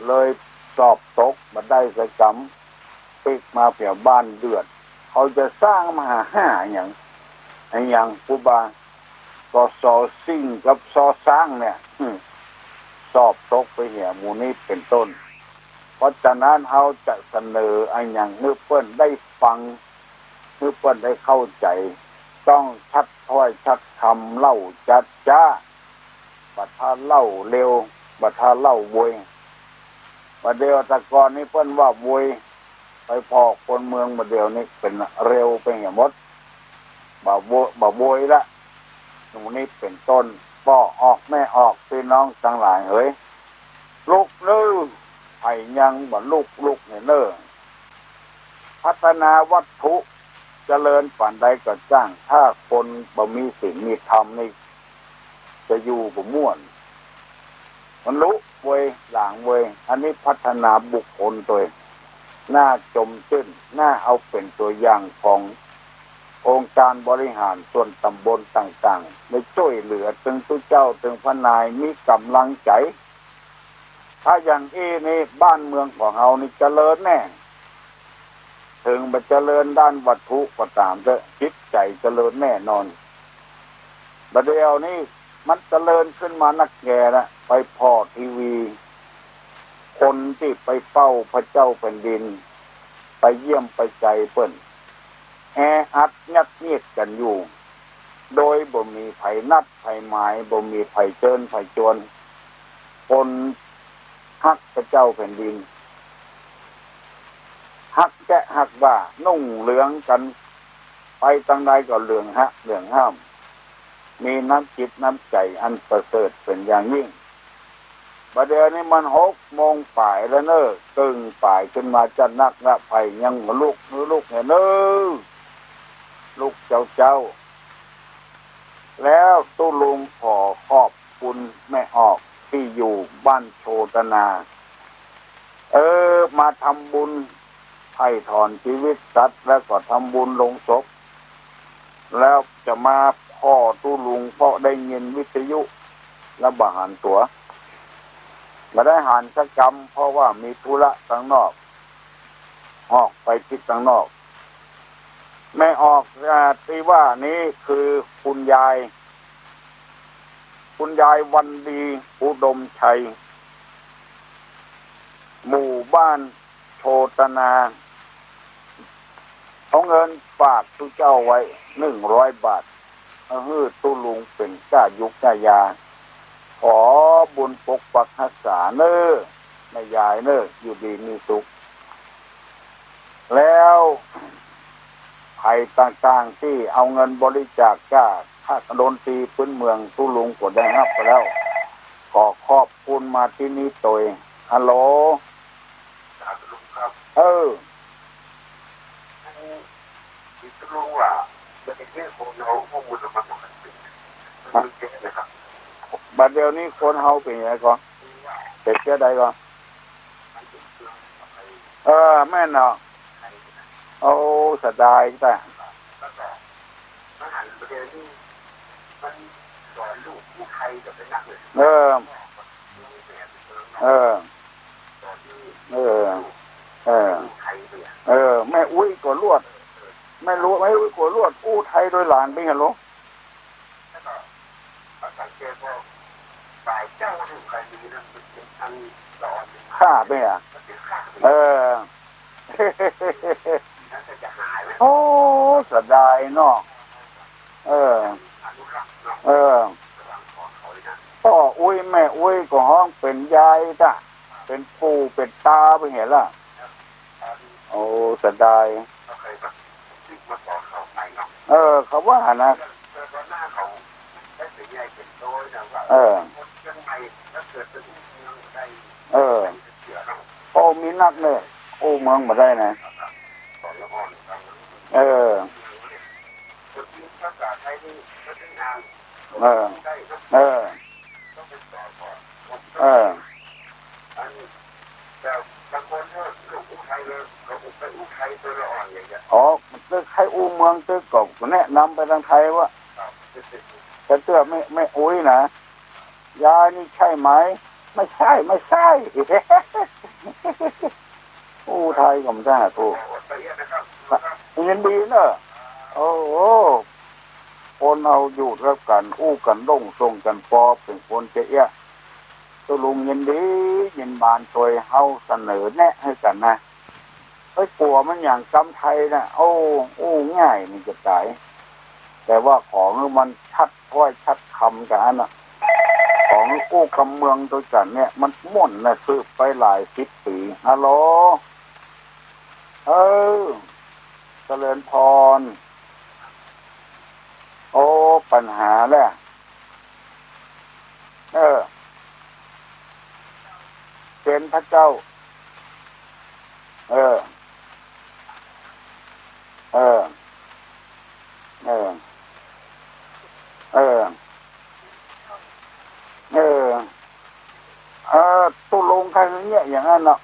เลยสอบตกบ่ได้สักกำ ปิ๊กมาเปียบ้านเดือด เขาจะสร้างมาหาหาหยัง หาหยัง ครูบา ก็ซอซิงกับซอซ้างเนี่ย อืม สอบตกไปเหีย หมู่นี้เป็นต้น เพราะฉะนั้นเฮาจะเสนออะหยังหื้อเปิ้นได้ฟัง หื้อเปิ้นได้เข้าใจ๋ ต้องชัดถ้อยชัดคำ เล่าจ๊าๆ บ่ถ้าเล่าเร็ว บ่ถ้าเล่าโวย บัดเดี่ยวตะกอนนี้เปิ้นว่าโวย ไปผ่อคนเมืองบัดเดี่ยวนี้เป็นเร็วไปเหียหมด บ่โว- บ่โวยละ หมู่นี้เป็นต้น ป้อออกแม่ออก พี่น้องตังหลายเหย ลุกเน่อ ไผยังบ่ลุก ลุกเน่อ พัฒนาวัตถุเจริญปานใดก็จ้าง ถ้าคนบ่มีศีลมีธรรมนี่ จะอยู่บ่ม่วน มันลุเวย หลางเวย อันนี้พัฒนาบุคคลโตย น่าจมจื้น น่าเอาเป๋นตัวอย่างขององค์การบริหารส่วนตำบลต่างๆ ได้จ้วยเหลือตึงตุ๊เจ้าตึงพระนายมีก๋ำลังใจ๋ ถ้าอย่างอี้นี่บ้านเมืองของเฮานี่เจริญแน่ ถึงบ่เจริญด้านวัตถุก็ต๋ามเต๊อะ จิตใจ๋เจริญแน่นอน บัดเดี่ยวนี้มันเจริญขึ้นมานักแก่ละ ไปผ่อทีวี คนตี้ไปเฝ้าพระเจ้าแผ่นดิน ไปเยี่ยมไปใจ๋เปิ้น แออัดยัดเยียดกั๋นอยู่ โดยบ่มีไผนัดไผหมาย บ่มีไผเจิญไผจวน คนฮักพระเจ้าแผ่นดิน ฮักแจ๊ะฮักว่า นุ่งเหลืองกั๋น ไปตางใดก็เหลืองฮะ เหลืองห้าม มีน้ำจิตน้ำใจ๋อันประเสริฐเป๋นอย่างยิ่ง บัดเดี่ยวนี้มันหกโมงป๋ายแล้วเน่อ เกิ่งป๋ายขึ้นมาจะนักละ ไผยังบ่ลุก หื้อลุกเน่อ ลุกเจ้าๆ แล้วตุ๊ลุงขอขอบคุณแม่ออกที่อยู่บ้านโชตนา เออ มาทำบุญไถ่ถอนชีวิตสัตว์ แล้วก็ทำบุญลงศพ แล้วจะมาผ่อตุ๊ลุง เพราะได้ยินวิทยุแล้วบ่หันตั๋ว บ่ได้หันสักกำ เพราะว่ามีธุระตังนอก ออกไปทิศตังนอก แม่ออก อ่า ตี้ว่านี้คือคุณยาย คุณยายวันดี อุดมชัย หมู่บ้านโชตนา เอาเงินฝากตุ๊เจ้าไว้หนึ่งร้อยบาท เอาหื้อตุ๊ลุงเป๋นก้ายุกก้ายา ขอบุญปกปักฮักษาเน่อ แม่ยายเน่อ อยู่ดีมีสุข แล้วไผต่างๆ ตี้เอาเงินบริจาคก้า ค่าดนตรีพื้นเมือง ตุ๊ลุงก็ได้ฮับไปแล้ว ขอขอบคุณมาตี้นี้โตย ฮัลโหล ครับ เออ บัดเดี่ยวนี้คนเฮาเป๋นหยังก่อ เป๋นเจื้อใดก่อ เออ แม่นเนาะ โอ้ เสียดายแต๊ เออ เออ เออ เออ เออ แม่อุ๊ยก็ลวด ไม่รู้ ไม่รู้ กลัวลวดอู้ไทยโดยหลานไปเห็นหรอ ข้าไปอ่ะ เออ โอ้ เสียดายเนาะ เออ เออ พ่ออุ๊ยแม่อุ๊ยก็ฮ้องเป็นยายจ้ะ เป็นปู่เป็นตาไปเห็นละ โอ้ เสียดาย เออ เขาว่านะ เออ เออ โอ้ มีนักเนี่ย อู้เมืองมาได้นะ เออ เออ เออ เออ อ๋อ ตึกให้อู้เมืองตึกก็แนะนำไปทางไทยวะ แต่เตื้อไม่ ไม่อุ๊ยนะ ยายนี่ใช่ไหม ไม่ใช่ ไม่ใช่ อู้ไทยก็ไม่ได้ถูก ยินดีเนอะ โอ้โห คนเอาอยู่ร่วมกัน อู้กันด้งส่งกันปอ เป็นคนจะเอี้ยะ ตกลงยินดี ยินบานช่วยเฮาเสนอแนะให้กันนะ เฮ้ย กลัวมันอย่างกำไทยนะ โอ้ อู้ง่ายนี่จะตาย แต่ว่าของมันชัดถ้อยชัดคำกันอันน่ะ ของอู้กำเมืองด้วยกันเนี่ย มันม่วนนะ สืบไปหลายสิบปี ฮัลโหล เออ เจริญพร โอ้ ปัญหาแหละ เออ เป็นพระเจ้า เออ เออ เออ เออ เออ เออ ตกลงกันอย่างเงี้ย อย่างนั้นเนาะ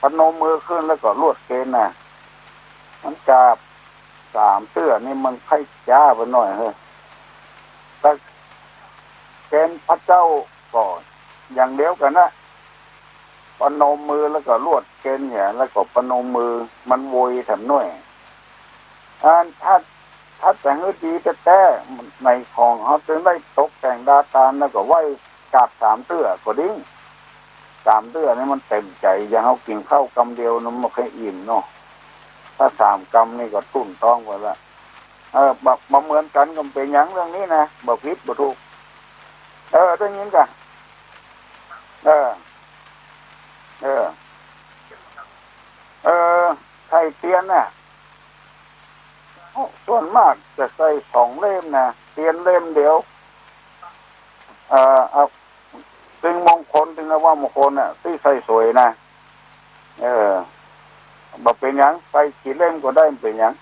พนมมือขึ้นแล้วก็ลวดเกณฑ์น่ะ มันกราบสามเตื้อนี่มันค่อยจ้าไปหน่อยเฮ้ย แต่เกณฑ์พระเจ้าก็อย่างเดียวกันนะ พนมมือแล้วก็ลวดเกณฑ์เนี่ย แล้วก็พนมมือ มันโวยแถมหน่อย อันถ้า ถ้าแต่งให้ดีแท้ๆ ในของเขาจึงได้ตกแต่งดาตานแล้วก็ไหว้กราบสามเตื้อก็ดี สามเตื้อนี่มันเต็มใจ อย่างเขากินข้าวกำเดียวนะมันบ่ค่อยอิ่มเนาะ ถ้าสามกำนี่ก็ตุ้นท้องไปละ เออ บ่ บ่เหมือนกันก็เป็นหยังเรื่องนี้นะ บ่ผิดบ่ถูก เออ ได้ยินกะ เออ เออ เออ ใส่เตียนน่ะ ส่วนมากจะใส่สองเล่มนะ เตียนเล่มเดียว เอ่อ เอา ตึงมงคล ตึงเอาว่ามงคลน่ะ ตี้ใส่สวยนะ เออ บ่เป็นหยัง ใส่กี่เล่มก็ได้ บ่เป็นหยัง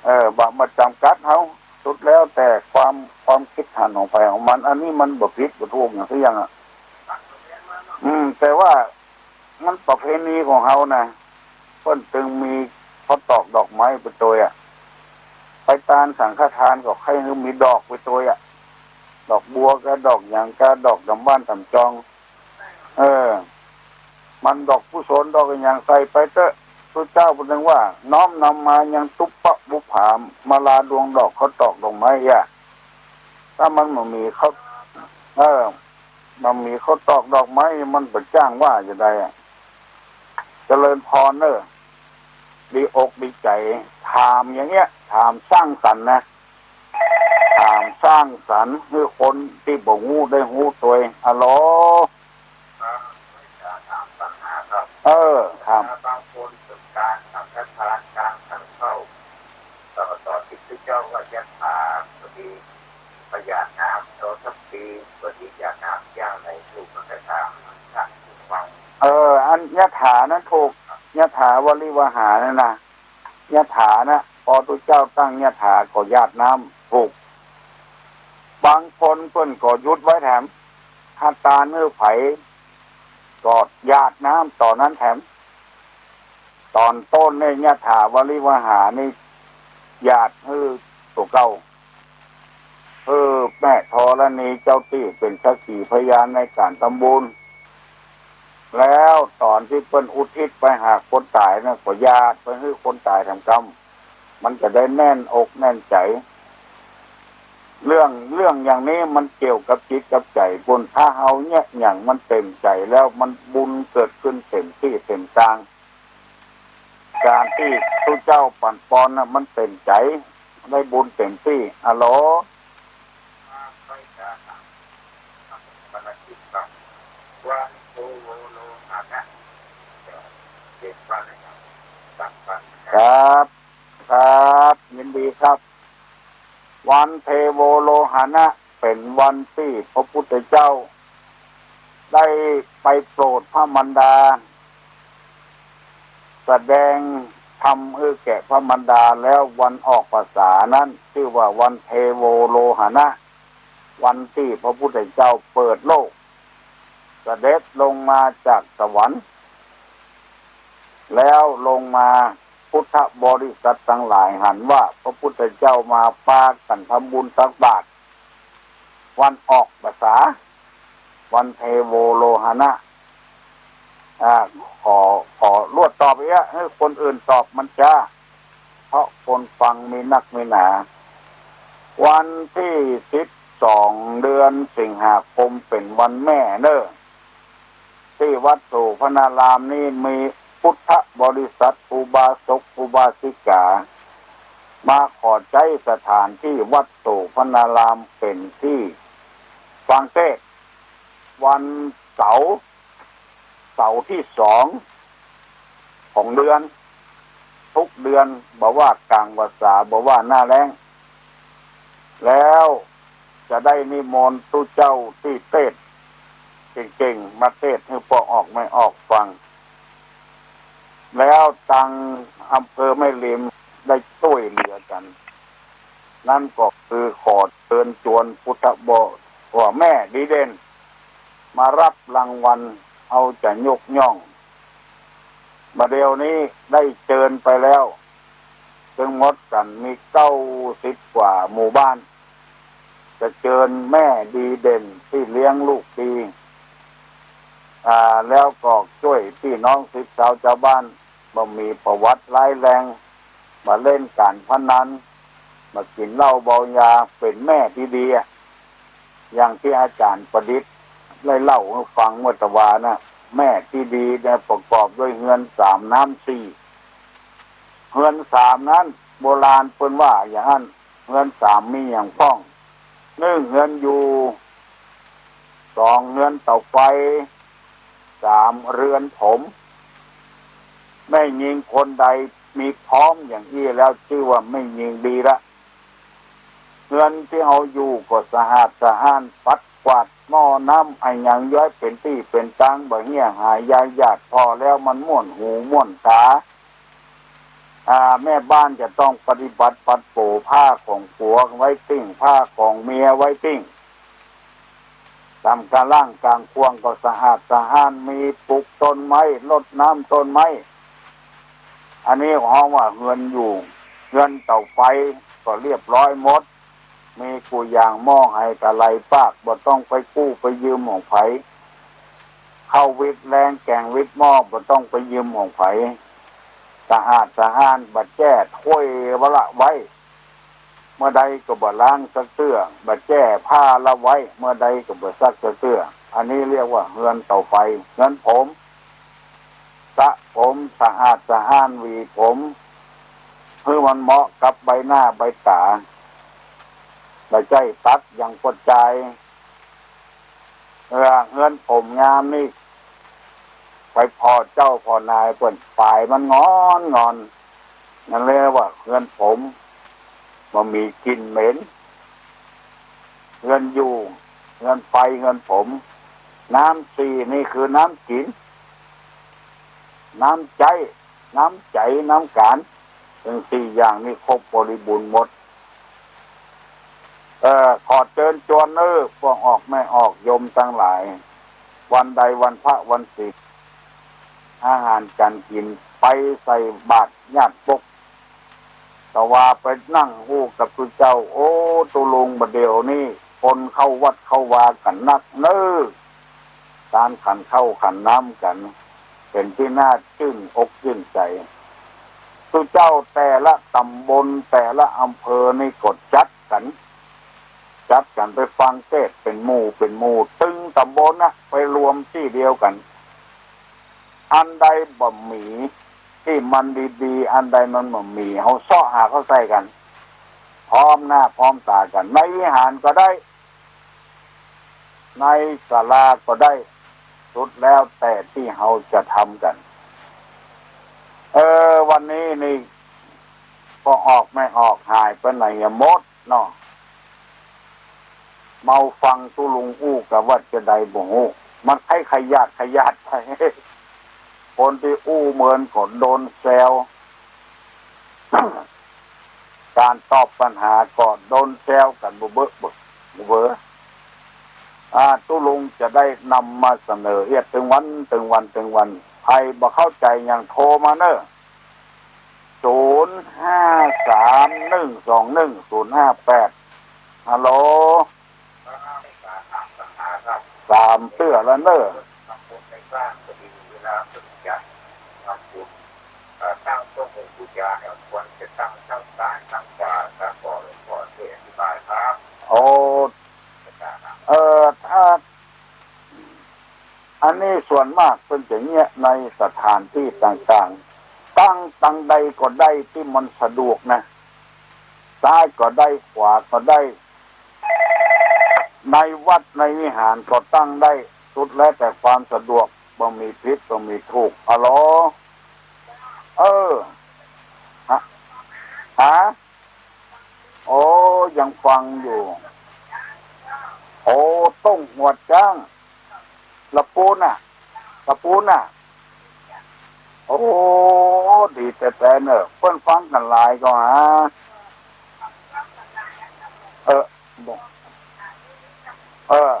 เออ บ่ บ่จำกัดเฮา สุดแล้วแต่ความ ความคิดหันของใผของมัน อันนี้มันบ่ผิดบ่ถูกหยังสักอย่างอะ อืม แต่ว่า มันประเพณีของเฮานะ เปิ้นตึงมีเขาตอกดอกไม้ไปโตยอะ ไปตานสังฆทานก็ใค่หื้อมีดอกไปโตยอะ ดอกบัวกาดอกหยังกาดอกต๋ามบ้านต๋ามจอง เออ มันดอกกุศลดอกอะหยังใส่ไปเต๊อะ พระเจ้าเปิ้นตึงว่า น้อมนำมายังตุปปะบุปผามาลาดวงดอกเขาตอกดอกไม้อะ ถ้ามันบ่มีเขา เออ บ่มีเขาตอกดอกไม้ มันบ่จ้างว่าจะได้อะ เจริญพรเนอะ ดีอกดีใจ ถามอย่างเงี้ย ถามสร้างสรรค์นะ ถามสร้างสรรค์ ให้คนตี้บ่ฮู้ได้ฮู้โตย อะโหล เออ ถาม บางคนต้องการสังฆทาน การฉันข้าว ต่อ ต่อที่พระเจ้าว่ายถา พอดี ประหยัดน้ำ ต่อสักปี พอดีหยาดน้ำอย่างไร ถูกมันก็ตามมันสั่งทุกวัน เออ อันยถานั้นถูก ยถาวริวหานั่นนะ ยถานะ พอพระเจ้าตั้งยถาก็หยาดน้ำ ถูก บางคนเปิ้นก็หยุดไว้แถม ถ้าตานหื้อไผ ก็หยาดน้ำต่อนั้นแถม ตอนต้นเนี่ย ยถาวริวหานี่ หยาดหื้อตัวเก่า เออ แม่ธรณีเจ้าตี้เป็นสักขีพยานในการทำบุญ แล้วตอนที่เปิ้นอุทิศไปหาคนต๋ายนะ ก็หยาดไปหื้อคนต๋ายแถมกำ มันจะได้แน่นอกแน่นใจ เรื่อง เรื่องอย่างนี้มันเกี่ยวกับจิตกับใจ บุญ ถ้าเฮาเยียะหยังมันเต็มใจแล้ว มัน บุญเกิดขึ้นเต็มตี้เต็มตาง การตี้พระเจ้าปั๋นปอนน่ะ มันเต็มใจ ได้บุญเต็มตี้ อะโหล ครับ ครับ ยินดีครับ วันเทโวโลหณะ เป๋นวันตี้พระพุทธเจ้าได้ไปโปรดพระมารดา แสดงธรรมหื้อแก่พระมารดา แล้ววันออกพรรษานั้นชื่อว่าวันเทโวโลหณะ วันตี้พระพุทธเจ้าเปิดโลก เสด็จลงมาจากสวรรค์ แล้วลงมา พุทธบริษัทตังหลายหันว่าพระพุทธเจ้ามา ปากั๋นทำบุญตักบาตร วันออกพรรษา วันเทโวโลหณะ อ่า ขอ ขอลวดตอบเอี้ยะ หื้อคนอื่นตอบมันจ้า เพราะคนฟังมีนักมีหนา วันตี้สิบสอง เดือนสิงหาคมเป๋นวันแม่เน่อ ตี้วัดโสภณารามนี้มีพุทธบริษัทอุบาสกอุบาสิกา มาขอใจ๊สถานตี้วัดโสภณารามเป๋นตี้ฟังเตศน์ วันเสาร์ เสาร์ตี้สองของเดือน ทุกเดือน บ่ว่ากลางพรรษา บ่ว่าหน้าแล้ง แล้วจะได้นิมนต์ตุ๊เจ้าตี้เตศน์เก่งๆ มาเตศน์หื้อป้อออกแม่ออกฟัง แล้วตังอำเภอแม่ริมได้จ้วยเหลือกั๋น นั้นก็คือขอเจิญจวนพุทธบริษัท ว่าแม่ดีเด่น มาฮับรางวัล เฮาจะยกย่อง บ่าเดี่ยวนี้ได้เจิญไปแล้ว ตึงหมดกั๋นมีเก้าสิบกว่าหมู่บ้าน จะเจิญแม่ดีเด่นตี้เลี้ยงลูกดี อ่า แล้วก็จ้วยปี้น้องสิทธิ์สาวจาวบ้าน บ่มีประวัติร้ายแรง บ่าเล่นก๋านพนัน บ่ากิ๋นเหล้าเมายา เป๋นแม่ตี้ดีอะ อย่างตี้อาจ๋ารย์ประดิษฐ์ได้เล่าหื้อฟังเมื่อตะวานะ แม่ตี้ดีเนี่ยประกอบด้วยเฮือนสามน้ำสี่ เฮือนสามนั้น โบราณเปิ้นว่าอย่างนั้น เฮือนสามมีอย่างพ่อง นึ่ง เฮือนอยู่ สอง เฮือนเตาไฟ สาม เฮือนผม แม่ญิงคนใดมีพร้อมอย่างอี้แล้วชื่อว่าแม่ญิงดีละ เฮือนตี้เฮาอยู่ก็สะอาดสะอ้าน ปัดกวาดหม้อน้ำอะหยังย้อยเป๋นตี้เป๋นตาง บ่าเหียหายยาหยาด ผ่อแล้วมันม่วนหูม่วนต๋า อ่า แม่บ้านจะต้องปฏิบัติปัดโป๋ผ้าของผัวไว้ตี้ ผ้าของเมียไว้ตี้ ต๋ามก๋าล่างก๋าครัวก็สะอาดสะอ้าน มีปลูกต้นไม้ รดน้ำต้นไม้ อันนี้ฮ้องว่าเฮือนอยู่ เฮือนเตาไฟก็เรียบร้อยหมด มีกู้อย่างหม้อไหตะไหลปาก บ่ต้องไปกู้ไปยืมของใผ ข้าววิดแลงแก๋งวิดหม้อ บ่ต้องไปยืมของใผ สะอาดสะอ้าน บ่าแจ้ถ้วยบ่าละไว้ เมื่อใดก็บ่าล้างสักเตื้อ บ่าแจ้ผ้าละไว้ เมื่อใดก็บ่าซักสักเตื้อ อันนี้เรียกว่าเฮือนเตาไฟ เฮือนผม สระผม สะอาดสะอ้าน หวีผม หื้อมันเหมาะกับใบหน้าใบต๋า บ่าใจ้ตัดอย่างปวดใจ เออ เฮือนผมงามนี่ ไปผ่อเจ้าผ่อนายเปิ้น ปายมันงอนงอน นั่นเรียกว่าเฮือนผม บ่มีกลิ่นเหม็น เฮือนอยู่ เฮือนไฟ เฮือนผม น้ำสี่นี่คือน้ำกิ๋น น้ำใจ๊ น้ำใจ๋ น้ำก๋าน ตึงสี่อย่างนี้ครบบริบูรณ์หมด เอ่อ ขอเจิญจวนเน่อ ป้อออกแม่ออกโยมตังหลาย วันใดวันพระวันศีล อาหารก๋านกิ๋น ไปใส่บาตรญาติปก แต่ว่าไปนั่งอู้กับตุ๊เจ้า โอ้ ตุ๊ลุง บ่าเดี่ยวนี้ คนเข้าวัดเข้าวากั๋นนักเน่อ ตานขันข้าวขันน้ำกั๋น เป๋นตี้น่าจื้นอกจื้นใจ๋ สุเจ้าแต่ละตำบลแต่ละอำเภอนี่ก็จัดกัน จัดกันไปฟังเทศน์เป็นหมู่เป็นหมู่ ตึงตำบลนะไปรวมตี้เดียวกัน อันใดบ่มีตี้มันดีๆ อันใดมันบ่มี เฮาเซาะหาเข้าใส่กัน พร้อมหน้าพร้อมตากัน ในวิหารก็ได้ ในศาลาก็ได้ สุดแล้วแต่ตี้เฮาจะทำกัน เออ วันนี้นี่ ก็ออกไม่ออกหายไปไหนอะหมดเนาะ เมาฟังตุ๊ลุงอู้กะว่าจะใดบ่ฮู้ มันใครขยาดขยาดไป คนตี้อู้เหมือนก็โดนแซว การตอบปัญหาก็โดนแซวกันบ่เบอะบ่เบอะ อ่า ตุ๊ลุงจะได้นำมาเสนอเอียดตึงวัน ตึงวัน ตึงวัน ใผบ่เข้าใจ๋หยังโทรมาเนอะ ศูนย์ห้าสามหนึ่งสองหนึ่งศูนย์ห้าแปด ฮัลโหล สามเตื้อแล้วเนอะ โอ้ เอ่อ ถ้า อันนี้ส่วนมากเปิ้นจะเยียะในสถานที่ต่างๆ ตั้งตังใดก็ได้ตี้มันสะดวกนะ ซ้ายก็ได้ ขวาก็ได้ ในวัดในวิหารก็ตั้งได้ สุดแล้วแต่ความสะดวก บ่มีผิด บ่มีถูก อะโหล เออ ฮะ ฮะ โอ้ ยังฟังอยู่ โอ้ ต้งหัวดจ๊าง ละปูนน่ะ ละปูนน่ะ โอ้ ดีแต๊ๆ เนอะ เปิ้นฟังกั๋นหลายก็หา เออ เออ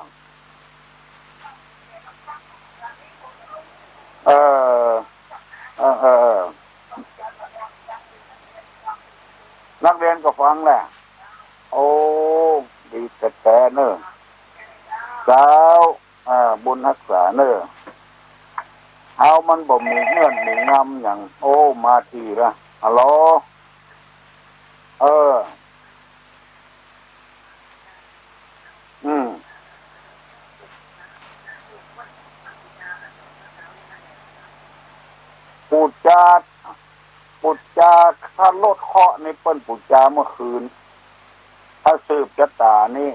เออ เออ เออ เออ นักเรียนก็ฟังแหละ โอ้ ดีแต๊ๆ เนอะ เจ้า อ่า บุญฮักษาเนอะ เฮามันบ่มีเงื่อนมีงำหยัง โอ้ มาทีละ ฮัลโหล เออ อืม ปู๋จา ปู๋จา ถ้าลดเคราะห์นี่เปิ้นปู๋จาเมื่อคืน ถ้าสืบชะตานี่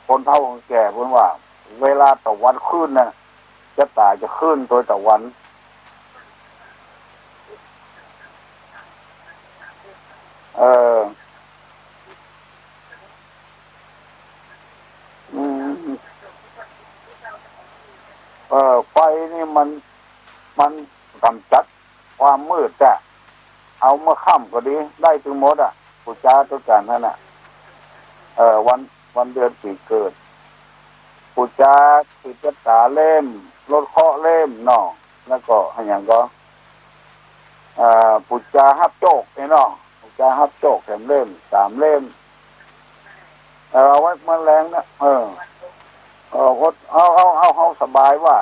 คนเฒ่าคนแก่เปิ้นว่า เวลาตะวันขึ้นน่ะ ชะตาจะขึ้นโดยตะวัน เออ อืม เออ ไฟนี่มัน มันกำจัดความมืดอะ เอาเมื่อค่ำก็ดี ได้ตึงหมดอะ ปู๋จาตุ๊กจานนั่นน่ะ เออ วัน วันเดือนปีเกิด ปู๋จาสืบชะตาเล่ม ลดเคราะห์เล่มเนาะ แล้วก็อะหยังก็ เอ่อ ปู๋จาฮับโจคนี่เนาะ ปู๋จาฮับโจคแถมเล่ม สามเล่ม เออ เอาไว้มื้อแลงนะ เออ เออ อด เอา เอา เอา เอาสบายว่า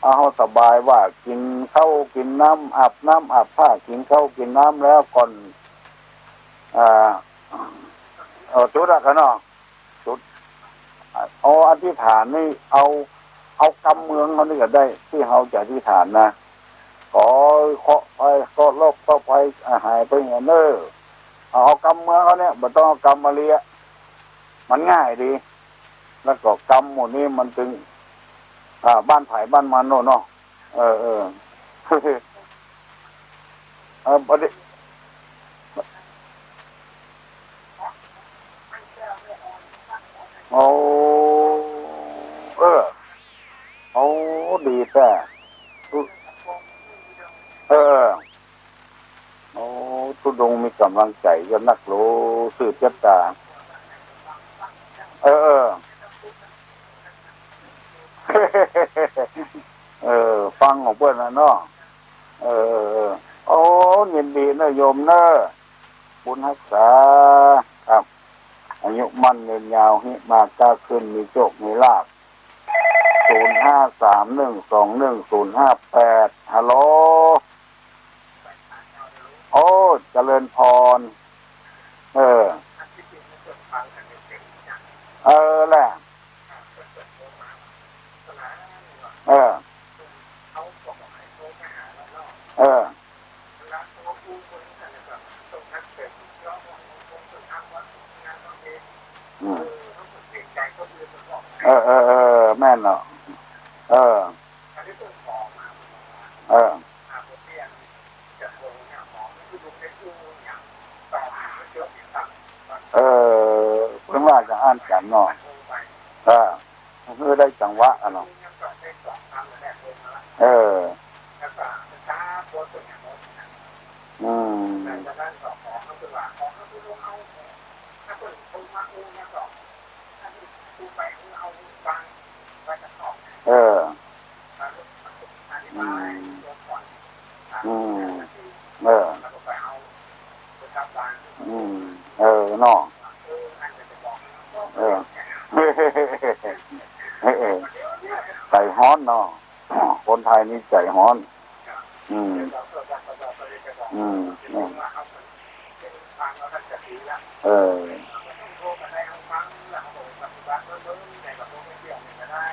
เอาสบายว่า กินข้าวกินน้ำ อาบน้ำอาบผ้า กินข้าวกินน้ำแล้วก่อน อ่า เออ จุดอะกันเนาะ จุด เอาอธิษฐานนี่ เอา เอากำเมืองเฮานี่ก็ได้ ตี้เฮาจะอธิษฐานนะ ขอเคราะห์ภัย เคราะห์โรคเคราะห์ภัย อ่า หายไปเหียเน้อ เอา เอากำเมืองเฮาเนี่ย บ่ต้องเอากำมาเลีย มันง่ายดี แล้วก็กำหมู่นี้มันตึง อ่า บ้านไผบ้านมันโน่นเนาะ เออ เออ เออ บ่ได้ โอ้ เออ โอ้ ดีแท้ เออ โอ้ ตุ๊ดงมีกำลังใจ๋ยอดนักโล สืบชะตา เออ เออ เออ ฟังของเปิ้นน่ะเนาะ เออ เออ เออ โอ้ ยินดีเนอะโยมเนอะ บุญฮักษา ครับ อายุมั่นยืนยาว ฮิมาก้าขึ้น มีโชค มีลาภ ศูนย์ห้าสามหนึ่งสองหนึ่งศูนย์ห้าแปด ฮัลโหล โอ้ เจริญพร เออ เออแหละ เออ เออ อืม เออ เออ เออ แม่นเนาะ เออ เออ เออ เปิ้นว่าจะอ่านกันเนาะ เออ มันคือได้จังหวะอะเนาะ เออ อืม เออ อืม อืม เออ อืม เออ เนาะ เออ เออ ใจฮ้อนเนาะ คนไทยนี่ใจฮ้อน อืม อืม อืม เออ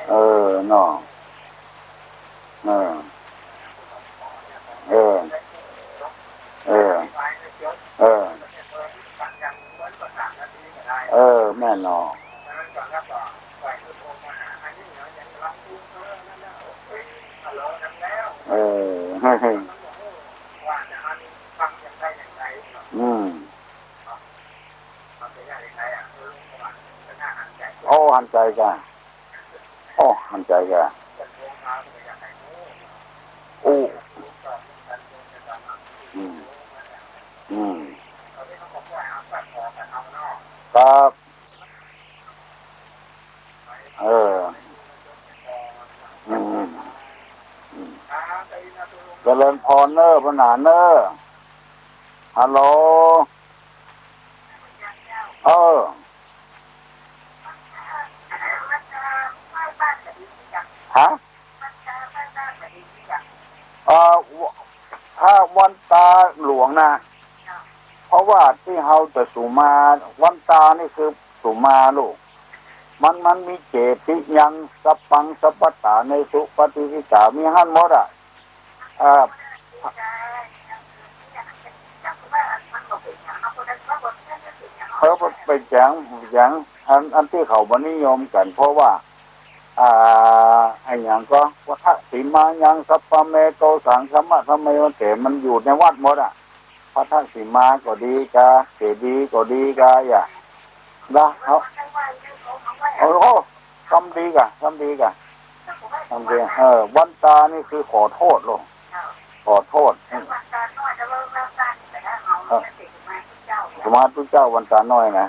เออ เนาะ เออ เออ เออ เออ เออ แม่นเนาะ เออ อืม โอ้ หันใจกะ โอ้ หันใจกะ โอ้ อืม อืม ครับ เออ อืม อืม เจริญพรเนอะ ปัญหาเนอะ ฮัลโหล เออ ฮะ เอ่อ ว- ถ้าวันตาหลวงนะ เพราะว่าตี้เฮาจะสุมา วันตานี่คือสุมาลูก มัน มันมีเจติยัง สัพพัง สัพพตาเนสุ ปฏิสิตา มีหั้นหมดอะ เอ่อ เออ ไปแจ๋ง แจ๋ง อัน อันตี้เขาบ่นิยมกั๋น เพราะว่า อ่า อะหยังก็ วัตถสีมายัง สัพพะเมโตสัง สมะทะเมวันเต มันอยู่ในวัดหมดอะ พัทธสีมาก็ดีกา เจดีย์ก็ดีกา อย่า นะ เอา โอ้โห ทำดีกะ ทำดีกะ ทำดี เออ วันตานี่คือขอโทษลูก ขอโทษ เออ สมมาตุเจ้าวันตาน้อยนะ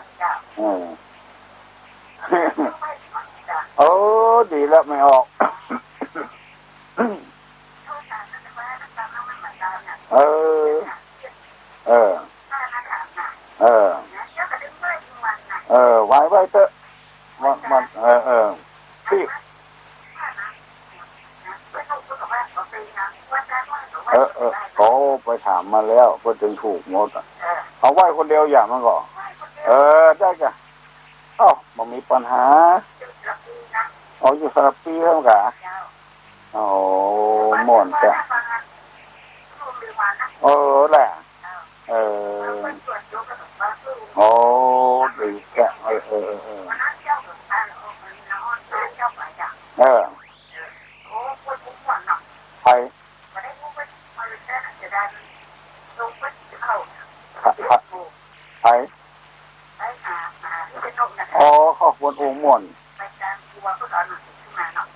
เออ เออ ดีแล้วไม่ออก เออ เออ เออ เออ ไหว้ ไหว้เต๊อะ มัน มัน เออ เออ ตี้ เออ เออ เขาไปถามมาแล้ว เปิ้นจึงถูกหมดอะ เอาไหว้คนเดียวอย่างมันก็ เออ ได้จ้ะ เอ้า บ่มีปัญหา เอาอยู่สลับปีเท่ากัน โอ้ ม่วนจ้ะ เออ แหละ เออ โอ้ ดีจ้ะ เออ เออ เออ เออ เออ ใคร ใคร ใคร ใคร อ๋อ ขอบคุณ โอ้ ม่วน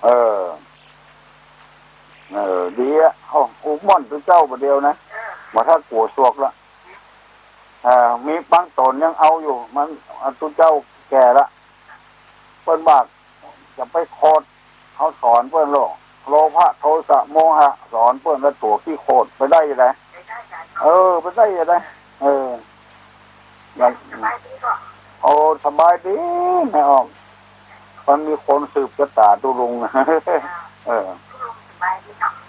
เออ เออ ดีอะ โอ้ โอ้ ม่วนตุ๊เจ้าบ่าเดียวนะ บ่าถ้ากั๋วสวกละ เออ มีบางต๋นยังเอาอยู่ มัน ตุ๊เจ้าแก่ละ เปิ้นว่า จะไปโขด เขาสอนเปิ้นโลก โลภะ โทสะ โมหะ สอนเปิ้นแล้วตั๋วขี้โขดไปได้ยังไง เออ ไปได้ยังไง เออ อย่าง โอ้ สบายดี แม่ออม มันมีคนสืบชะตาตุ๊ลุงนะ เออ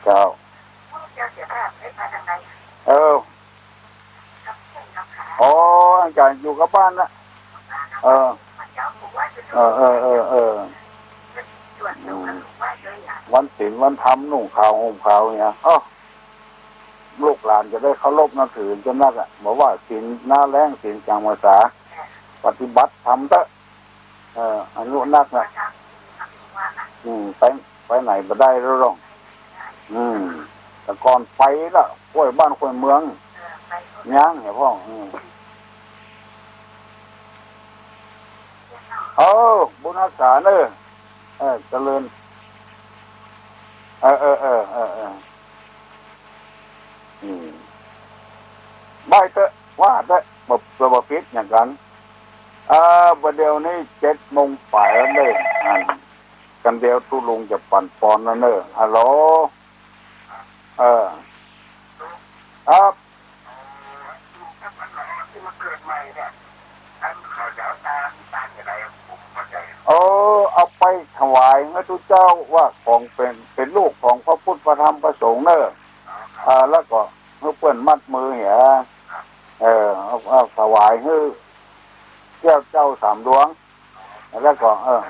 เจ้า เออ เ อยู่กับบ้านนะ เออ เออ เออ เออ เออ อืม วันศีลวันธรรม นุ่งขาวห่มขาวเนี่ย เอ้า ลูกหลานจะได้เคารพนับถือจนนักอะ บอกว่าศีลหน้าแรง ศีลจังภาษา ปฏิบัติธรรมเถอะ เออ อายุนักนะ อืม ไป ไปไหนบ่ได้แล้วหรอก อืม แต่ก่อนไปละ ห้วยบ้านห้วยเมือง ยังเนี่ยพ่อ อืม เออ บุญรักษาเนอะ เออ เจริญ เออ เออ เออ เออ เออ อืม บ่ายเถอะ ว่าเถอะ บ่ บ่ บ่ผิดหยังกั๋น เออ บ่าเดี๋ยวนี้เจ็ดโมงปลายแล้วเด้อ อัน กันเดี๋ยวตุ๊ลุงจะปั่นปอนแล้วเนอะ ฮัลโหล เออ ครับ เออ เอาไปถวายให้ตุ๊เจ้าว่าของเป๋น เป๋นลูกของพระพุทธพระธรรมพระสงฆ์เนอะ อ่า แล้วก็ให้เปิ้นมัดมือเหีย เออ เอา เอาถวายให้แก้วเจ้าสามดวง แล้วก็ เออ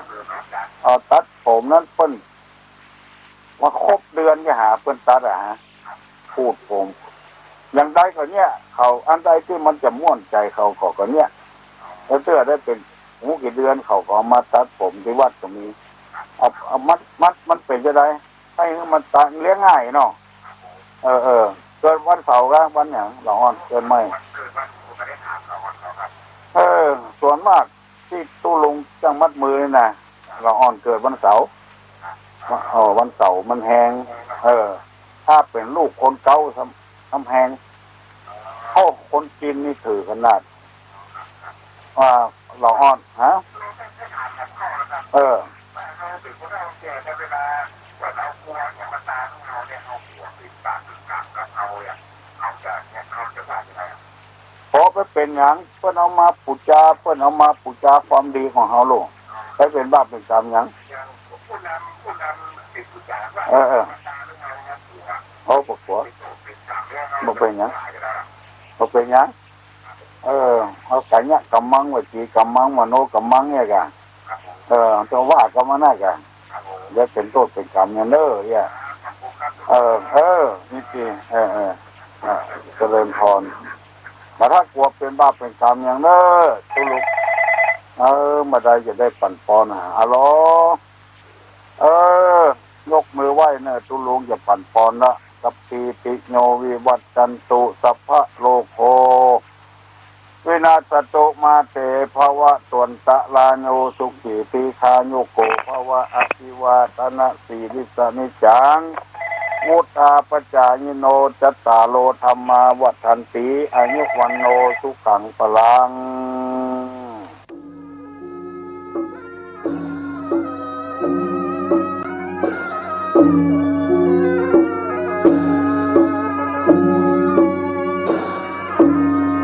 เอาตัดผมนั้นเปิ้น ว่าครบเดือนจะหาเปิ้นตัดอะฮะ ขูดผม อย่างใดก็เนี่ย เขาอันใดที่มันจะม่วนใจเขา เขาก็เนี่ย แล้วเตื้อได้เป๋นหูกี่เดือน เขาก็เอามาตัดผมที่วัดก็มี เอา เอา มัน มัน มันเป๋นจะได ให้มันตัดเลี้ยงง่ายเนาะ เออ เออ เกิดวันเสาร์กะ วันหยัง ละอ่อน เกิดไม่ เออ ส่วนมาก ตี้ตุ๊ลุงจั่งมัดมือนี่นะ ละอ่อนเกิดวันเสาร์ เออ วันเสาร์มันแฮง เออ ถ้าเป๋นลูกคนเก๊าซ้ำ ซ้ำแฮง โอ้ คนจีนนี่ถือขนาด ว่าละอ่อน ฮะ เออ บ่ไปเป๋นหยัง เปิ้นเอามาปู๋จา เปิ้นเอามาปู๋จาความดีของเฮาโลด ไปเป๋นบาปเป๋นกรรมหยัง เออ เออ โอ้ บ่กั๋ว บ่เป๋นหยัง บ่เป๋นหยัง เออ เอาก๋ายะกัมมัง วจีกัมมัง มโนกัมมังเนี่ยกะ เออ ต้องว่ากั๋นมานะกะ อย่าเป๋นโต้ษเป๋นกรรมหยังเน่อ เหีย เออ เออ นี่สิ เออ เออ อ่ะ เจริญพร บ่าถ้ากั๋วเป๋นบาปเป๋นกรรมหยังเน่อ ตุ๊ลุง เออ บ่าใดจะได้ปั่นปอนอะ ฮัลโหล เออ ยกมือไหว้เน่อ ตุ๊ลุงจะปั่นปอนละ สัพพีติโยวิวัชชันตุ สัพพะโรโค วินัสสตุ มาเตภวัตวันตะราโย สุขีทีฆายุโกภะวะ อะภิวาทะนะสีลิสสะนิจจัง วุฑฒาปะจายิโน จัตตาโรธัมมาวัฑฒันติ อายุวัณโณสุขังพะลัง